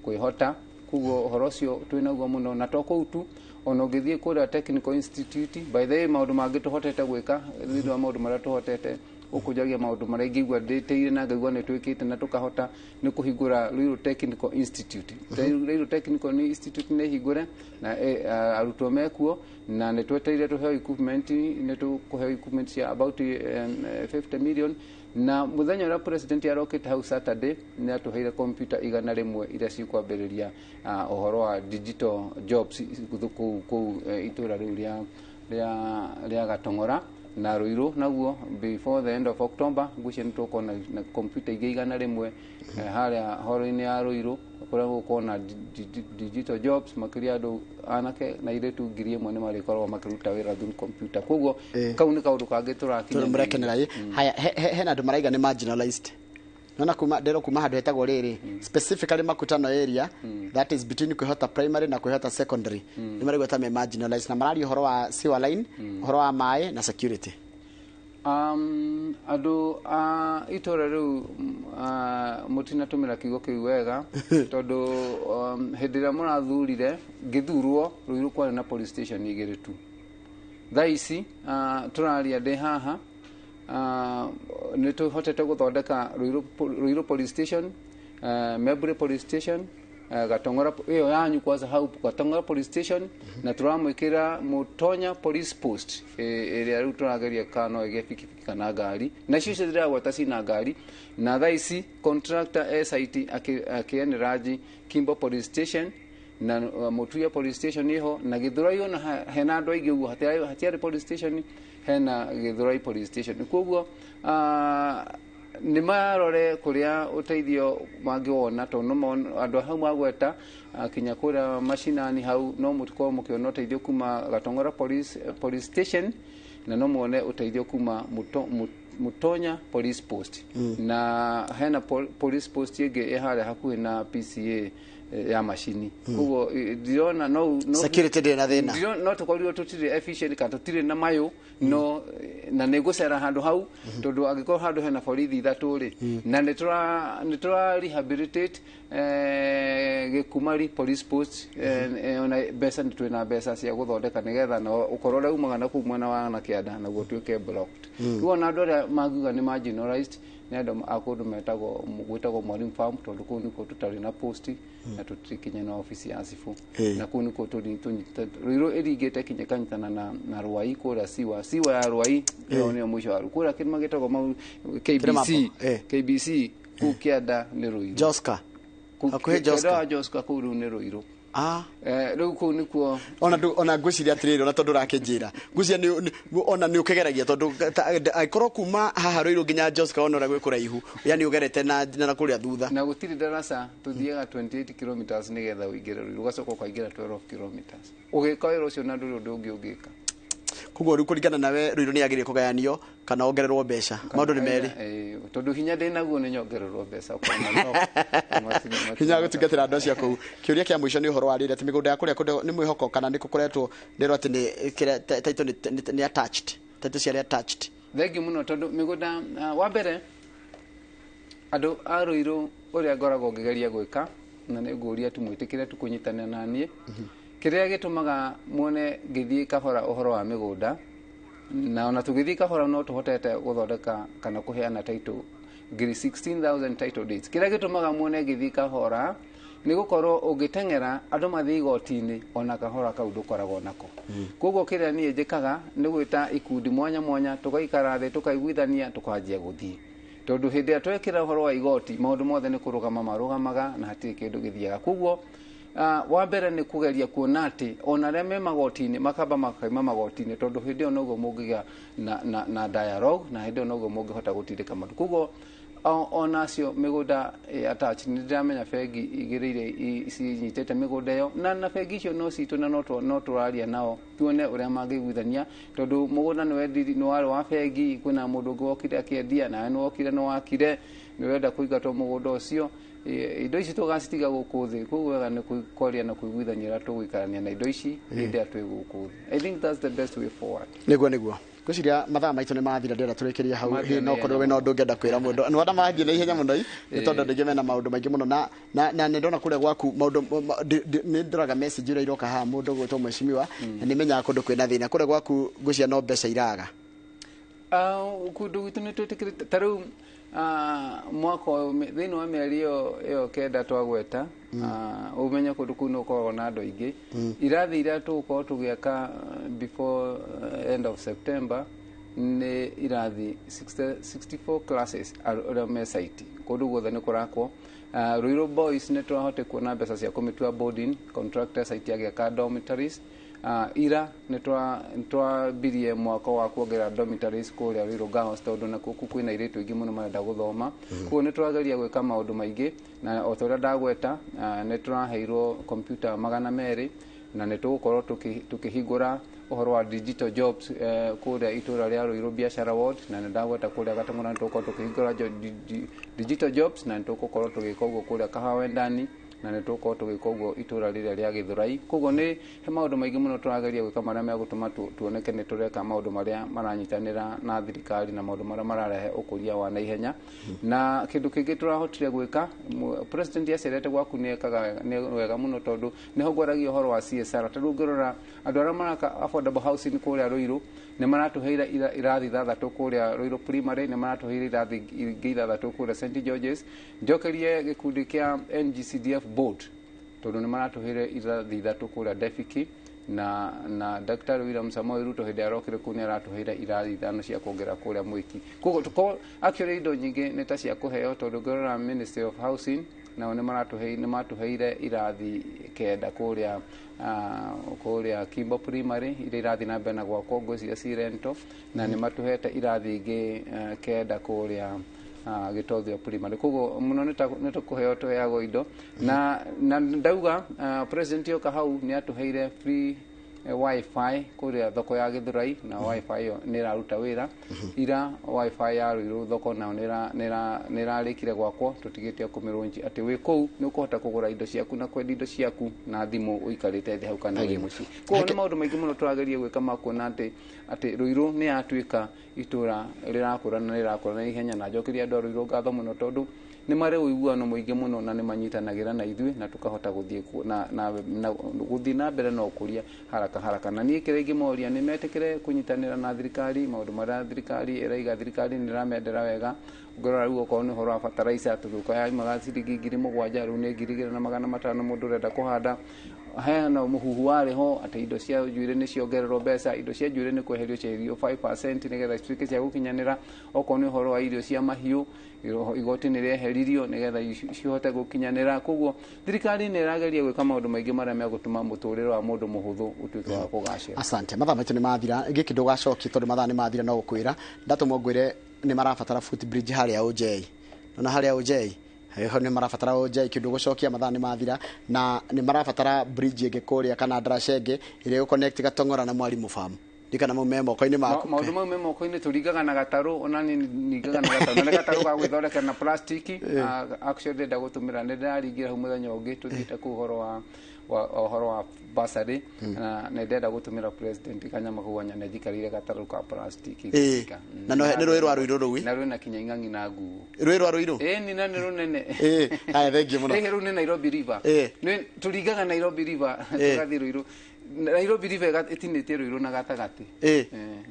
kwĩhota. Koguo ũhoro ũcio twĩnaguo mũno, na to kũu tu, ona ũngĩthiĩ kũrĩa Technical Institute, by the way maũndũ mangĩ tũhotete gwĩka thĩinĩ wa maũndũ marĩa tũhotete Ũkũnjaria maũndũ marĩa ingĩigua ndĩtĩire na ngaigua nĩ twĩkĩte na tũkahota nĩ kũhingũra Ruiru Technical Institute. Ruiru Technical Institute nĩ hingũre na arutwo mekuo, na nĩ twetereire tũheo equipment, nĩ tũkũheo equipment cia about 50 million. Na muthenya ũrĩa president arokĩte hau Saturday, nĩ atũheire computer 100 iria cikwambĩrĩria ũhoro wa digital jobs kũu itũra rĩu rĩa Gatong'ora na Ruiru. Naguo before the end of October ngwĩciria nĩ tũkuona na computer ingĩ 100 harĩa horo-inĩ ya Ruiru, kũrĩa gũgũkorwo na digital jobs makĩria. Andũ anake na airĩtu 1,000 nĩ marĩkoragwo makĩruta wĩra through computer. Koguo kau nĩ kaũndũ kangĩ tũrakinya. Mũrekenera. Ĩ haya, hena andũ maraiga nĩ marginalized nona kuma ndero kuma handũ hetagwo rĩrĩ, specifically Makutano area, that is between Kwihota Primary na Kwihota Secondary. Nĩ maraigua ta me marginalized na mararia ũhoro wa sewer line, ũhoro wa maĩ na security. Andũ a itũra rĩu, mũtinatũmĩra kiugo kĩu wega, tondũ hĩndĩ ĩrĩa mũrathurire ngĩthurwo, Ruiru kwarĩ na police station igĩrĩ tu. Thaa ici tũraria ndĩ haha, nĩ tũhotete gũthondeka Ruiru police station, Membure police station, Gatong'ora ĩyo yanyu kwanza hau Gatong'ora police station, na tũramwĩkĩra Mũtonya police post ĩrĩa rĩu tũrageria kana no ĩgĩe bikibiki kana ngari, na icio ciothe ndĩragweta cina ngari. Na thaa ici contractor e site akĩeneraji Kimbo police station na Mutuya police station iho, na Githurai ona hena andũ aingĩ ũguo hatiarĩ police station, hena Githurai police station. Koguo nĩ marore kũrĩa ũteithio mangĩwona, tondũ no andũ hau magweta kinya kũrĩa macinani hau no mũkorwo mũkĩona ũteithio kuma Gatong'ora police station, na no muone ũteithio kuma Mutonya police post. Na hena police post ĩngĩ ĩ harĩa hakuhĩ na PCA ya macini. Koguo ndirona no Security ndĩrĩ na thĩna. Ndirona no tũkorirwo tũtirĩ efficient kana tũtirĩ na mayũ no, na nĩ ngũcera handũ hau, tondũ angĩkorwo handũ hena borithi ithatũ rĩ, na nĩ tũra rehabilitate Gĩkumari police post, ona mbeca nĩ twĩna mbeca cia gũthondeka, nĩgetha na ũkorwo ũrĩa umaga na kũu mwena wa na kĩanda naguo ũtuĩke blocked. Rĩu ona andũ arĩa mangiuga nĩ marginalized nĩ andũ a kũndũ metagwo gwĩtagwo Mwalimu Farm, tondũ kũu nĩkuo tũtarĩ na posti na tũtirĩ kinya na obici ya cibũ, na kũu nĩkuo Ruiru ĩringĩte kinya ĩkanyitana na Rwai kũrĩa siwa ya Rwai. Ĩyo nĩyo mũico wa kũrĩa kĩrĩma gĩtagwo KBC. KBC kũu kĩanda nĩ Ruiru. Joska. Hakuhĩ Kĩanda Joska. wa Joska kũu rĩu nĩ Ruiru. Rĩu kũu nĩkuo. Ona ngwĩciria atĩrĩrĩ, ona tondũ ũrakĩnjĩra, ngwĩciria ona nĩ ũkĩgeragia, tondũ angĩkorwo kuma haha Ruiru nginya Joska, ona ũrĩa gwĩ kũraihu, yani ũgerete na kũrĩa thutha. Na gũtirĩ daraca, tũthiaga 28 kilometers nĩgetha ũingĩre Ruiru, ũgacoka ũkaingĩra 12 kilometers ũgĩka wĩra ũcio, na ndũrĩ ũndũ ũngĩ ũngĩka. Koguo rĩu kũringana nawe, Ruiru nĩ yagĩrĩire kũgayanio kana ongererwo mbeca, maũndũ nĩ merĩ. Tondũ hinya ndĩ naguo nĩ nyongererwo mbeca ũkona no Hinya gũtungatĩra andũ acio kũu. Kĩũria kĩa mũico nĩ ũhoro wa rĩrĩ, atĩ mĩgũnda ya kũrĩa kũndũ nĩ mwĩhoko kana nĩ gũkoretwo ndĩrwo atĩ nĩ kĩrĩa title nĩ attached, title ciarĩ attached. Thengiũ mũno, tondũ mĩgũnda, wa mbere andũ a Ruiru, ũrĩa ngoragwo ngĩgeria gwĩka, na nĩ ngũria tu mwĩtĩkĩre tu kũnyitanĩra na niĩ, kĩrĩa gĩtũmaga muone ngĩthiĩ kahora ũhoro wa mĩgũnda, na ona tũgĩthiĩ kahora no tũhotete gũthondeka kana kũheana title ngiri 16,000 title deeds. Kĩrĩa gĩtũmaga muone ngĩthiĩ kahora nĩ gũkorwo ũngĩteng'era andũ mathiĩ igoti-inĩ, ona kahora kau ndũkoragwo nako. Koguo kĩrĩa niĩ njĩkaga nĩ gwĩta ikundi mwanya mwanya, tũgaikara thĩ, tũkaiguithania, tũkanjia gũthiĩ, tondũ hĩndĩ ĩrĩa twekĩra ũhoro wa igoti, maũndũ mothe nĩ kũrũgama marũgamaga na hatirĩ kĩndũ gĩthiaga. Koguo wa mbere nĩ kũgeria kuona atĩ ona arĩa me magoti-inĩ makamba makaima magoti-inĩ, tondũ hĩndĩ ĩyo noguo mũngĩgĩa na dialogue, na hĩndĩ ĩyo noguo mũngĩhota gũtindĩka maũndũ. Koguo ona acio mĩgũnda attached, nĩ ndĩramenya bengi igĩrĩ iria cinyitĩte mĩgũnda ĩyo, na bengi icio no citũ, na no tũraria nao tuone ũrĩa mangĩiguithania, tondũ mũgũnda nĩ wendiri, nĩ warĩ wa bengi, kwĩna mũndũ ũngĩ wokire akĩendia, nawe nĩ wokire nĩ wakire, nĩ ũrenda kũingatwo mũgũnda ũcio. Indo ici tũgacitiga gũkũ thĩ. Koguo wega nĩ kwaria na kũiguithania ũrĩa tũgũikarania na indo ici hĩndĩ ĩrĩa twĩ gũkũ thĩ. I think that's the best way forward. Nĩguo ngwĩciria mathaa maitũ nĩ mathira, ndĩrenda tũrĩkĩrie hau. Mathira Hihi no na korwo ihenya. wĩna ũndũ ũngĩenda kwĩra mũndũ? Nĩ wona mathiĩ na ihenya mũno ĩ, nĩ tondũ andũ aingĩ mena maũndũ maingĩ mũno, na nĩ ndona kũrĩa gwaku maũndũ nĩ ndoraga message ĩrĩa iroka haha, mũndũ gwĩtwo mheshimiwa, na nĩ menyaga kũndũ kwĩna thĩna kũrĩa gwaku, ngwĩciria no mbeca iraga. Kũndũ gwitũ nĩ twĩtĩkĩrĩte ta rĩu mwaka ũyũ thĩinĩ wa mĩeri ĩyo 9 twagweta, ũmenye kũndũ kũu nĩ gũkoragwo na andũ aingĩ. Irathi iria tũgũkorwo tũgĩaka before end of September nĩ irathi 64 classes arĩa me site kũndũ guothe nĩ kũrakwo. Ruiru Boys nĩ tũrahote kuona mbeca cia kũmĩtua boarding contractor site ya gĩaka dormitories. Ira nĩ twambirie mwaka wa kuongerera dormitories kũrĩa Ruiru Girls tondũ nakuo kũu kwĩna airĩtu aingĩ mũno marenda gũthoma. Koguo nĩ tũrageria gwĩka maũndũ maingĩ na o ta ũrĩa ndagweta, nĩ tũraheirwo computer 200 na nĩ tũgũkorwo tũkĩhingũra ũhoro wa digital jobs kũrĩa itũra rĩa Ruiru Biashara Ward, na nĩ ndagweta kũrĩa Gatũng'ũra nĩ tũgũkorwo tũkĩhingũra digital jobs, na nĩ tũgũkorwo tũgĩka ũguo kũrĩa Kahawendani, na nĩ tũgũkorwo tũgĩka ũguo itũra rĩrĩa rĩa Gĩthũrai. Koguo nĩ he maũndũ maingĩ mũno tũrageria gwĩka marĩa megũtũma tuoneke nĩ tũreka maũndũ marĩa maranyitanĩra na thirikari na maũndũ marĩa mararehe ũkũria wa naihenya. Na kĩndũ kĩngĩ tũrahotire gwĩka, president acerete gwaku nĩ ekaga nĩ wega mũno tondũ nĩho ngwaragia ũhoro wa CSR. Ta rĩu ũngĩrora andũ arĩa maraka affordable housing kũrĩa Ruiru nĩ maratũheire irathi 6 kũrĩa Ruiru Primary, nĩ maratũheire irathi ingĩ 6 kũrĩa St George's. Njokerie gĩkundi kĩa NGCDF board tondũ nĩ maratũheire irathi 3 kũrĩa Defiki, na Dr. William Samoei Ruto hĩndĩ arokire kũu nĩ aratũheire irathi 5 cia kuongerera kũrĩa Mwiki. Koguo actually indo nyingĩ nĩ ta cia kũheo tondũ ngĩrora Ministry of Housing nao nĩ matũheire irathi 9 kũrĩa kũrĩa Kimbo Primary iria irathiĩ na mbere na gwakwo ngwĩciria ci rento, na nĩ matũhete irathi ingĩ 9 kũrĩa Gĩtothio Primary. Koguo mũno nĩ tũkũheo tũheagwo indo na ndauga president yoka hau nĩ atũheire free wifi kũrĩa thoko ya Gĩthũrai, na wifi ĩyo nĩ ĩraruta wĩra. Ira wifi ya Ruiru thoko nao nĩ ĩrarĩkire gwakwo, tũtigĩte kũmĩrũnji atĩ wĩ kũu nĩ ũkũhota kũgũra indo ciaku na kwendia indo ciaku na thimũ ũikarĩte thĩ hau kana wĩ mũciĩ. Koguo nĩ maũndũ maingĩ mũno tũrageria gwĩka ma kuona atĩ Ruiru nĩ yatuĩka itũra rĩrakũra na rĩrakũra na ihenya, na njokeria andũ a Ruiru ngatho mũno tondũ nĩ marĩ ũiguano mũingĩ mũno na nĩ manyitanagĩra na ithuĩ na tũkahota gũthiĩ na mbere na ũkũria haraka haraka. Na niĩ kĩrĩa ingĩmoria nĩ metĩkĩre kũnyitanĩra na thirikari, maũndũ marĩa thirikari ĩraiga thirikari nĩ ĩramendera wega. Ũngĩrora rĩu okorwo nĩ ũhoro wa fertilizer tũgĩũka yaumaga ciringi 7,000 rĩu nĩ 2,500 mũndũ ũrenda kũhanda. Heana mũhuhu warĩ ho atĩ indo cia njuĩrĩ nĩ ciongererwo mbeca, indo cia njuĩrĩ nĩ kweherio ciaherio 5% nĩgetha cituĩke cia gũkinyanĩra. Okorwo nĩ ũhoro wa irio cia mahiũ, igoti nĩ rĩeheririo nĩgetha cihote gũkinyanĩra. Koguo thirikari nĩ ĩrageria gwĩka maũndũ maingĩ marĩa megũtũma mũtũrĩre wa mũndũ mũhũthũ ũtuĩke wa kũgacĩra. Asante. Mathaa maitũ nĩ mathira, gĩkĩ ndũgacokie tondũ mathaa nĩ mathira no gũkwĩra ndatũmwo ngwĩre nĩ marabatara footbridge harĩa OJ. Nona harĩa OJ ho nĩ marabatara OJ kĩndũ gũcokia mathaa nĩ mathira, na nĩ marabatara bridge ĩngĩ kũrĩa kana ndaraca ĩngĩ ĩrĩa ĩgũ-connect Gatong'ora na Mwalimu Farm. Ndikana mau me moko-inĩ maku. Maũndũ mau me moko-inĩ tũringaga na gatarũ, ona niĩ ningaga na gatarũ, na nĩ gatarũ ga gwĩthondekera na plastiki. Actually ndĩrenda gũtũmĩra, nĩ ndĩraringĩra hau mũthenya ũngĩ tũthiĩte kũu ũhoro wa bursary, na nĩ ndĩrenda gũtũmĩra president kanyama kau anyone njikarĩire gatarũ ka plastiki. Na nĩ rũĩ rwa Ruiru rũu? Na rwĩna kinya ing'ang'i na nguo. Rũĩ rwa Ruiru? Ĩĩ, na nĩ rũnene. Haya, thengiũ mũno. Rĩu nĩ Nairobi River. Tũringaga Nairobi River tũgathiĩ Ruiru. Nairobi River ĩtinĩtie Ruiru na gatagatĩ.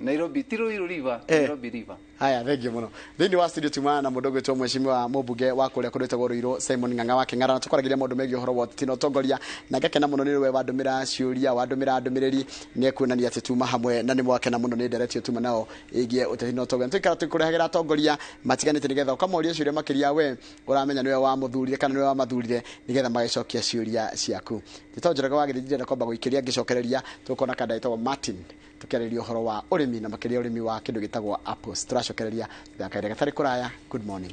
Nairobi ti Ruiru River, Nairobi River. Haya, thengiũ mũno. Thĩinĩ wa studio tumana na mũndũ ũgwĩtwo mheshimiwa mũmbunge wa kũrĩa kũrĩtagwo Ruiru Simon Ng'ang'a wa Kĩng'ara, na tũkwaragĩria maũndũ megiĩ ũhoro wa ũteti na ũtongoria, na ngakena mũno nĩ rĩwe wandũmĩra ciũria, wandũmĩra ndũmĩrĩri, nĩ ekuonania atĩ tuma hamwe na nĩ mwakena mũno nĩ ndereti tuma nao ĩgiĩ ũteti na ũtongoria. Tũikara tũkũrehagĩra atongoria matiganĩte nĩgetha ũkamoria ciũria makĩria we ũramenya nĩwe wamũthurire kana nĩwe wamathurire nĩgetha magĩcokia ciũria ciaku. Njĩtagwo Njoroge wa Gĩthĩnji, ndĩrenda kwamba gũikĩria ngĩcokereria tũkona kanda ĩtagwo Martin tũkĩarĩria ũhoro wa ũrĩmi na makĩria ũrĩmi wa kĩndũ gĩtagwo apples. Tũracokereria thaka gatarĩ kũraya. Good morning.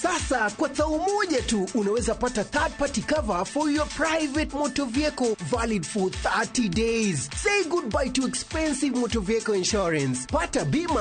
Sasa kwa tau moja tu unaweza pata third party cover for your private motor vehicle valid for 30 days. Say goodbye to expensive motor vehicle insurance. Pata bima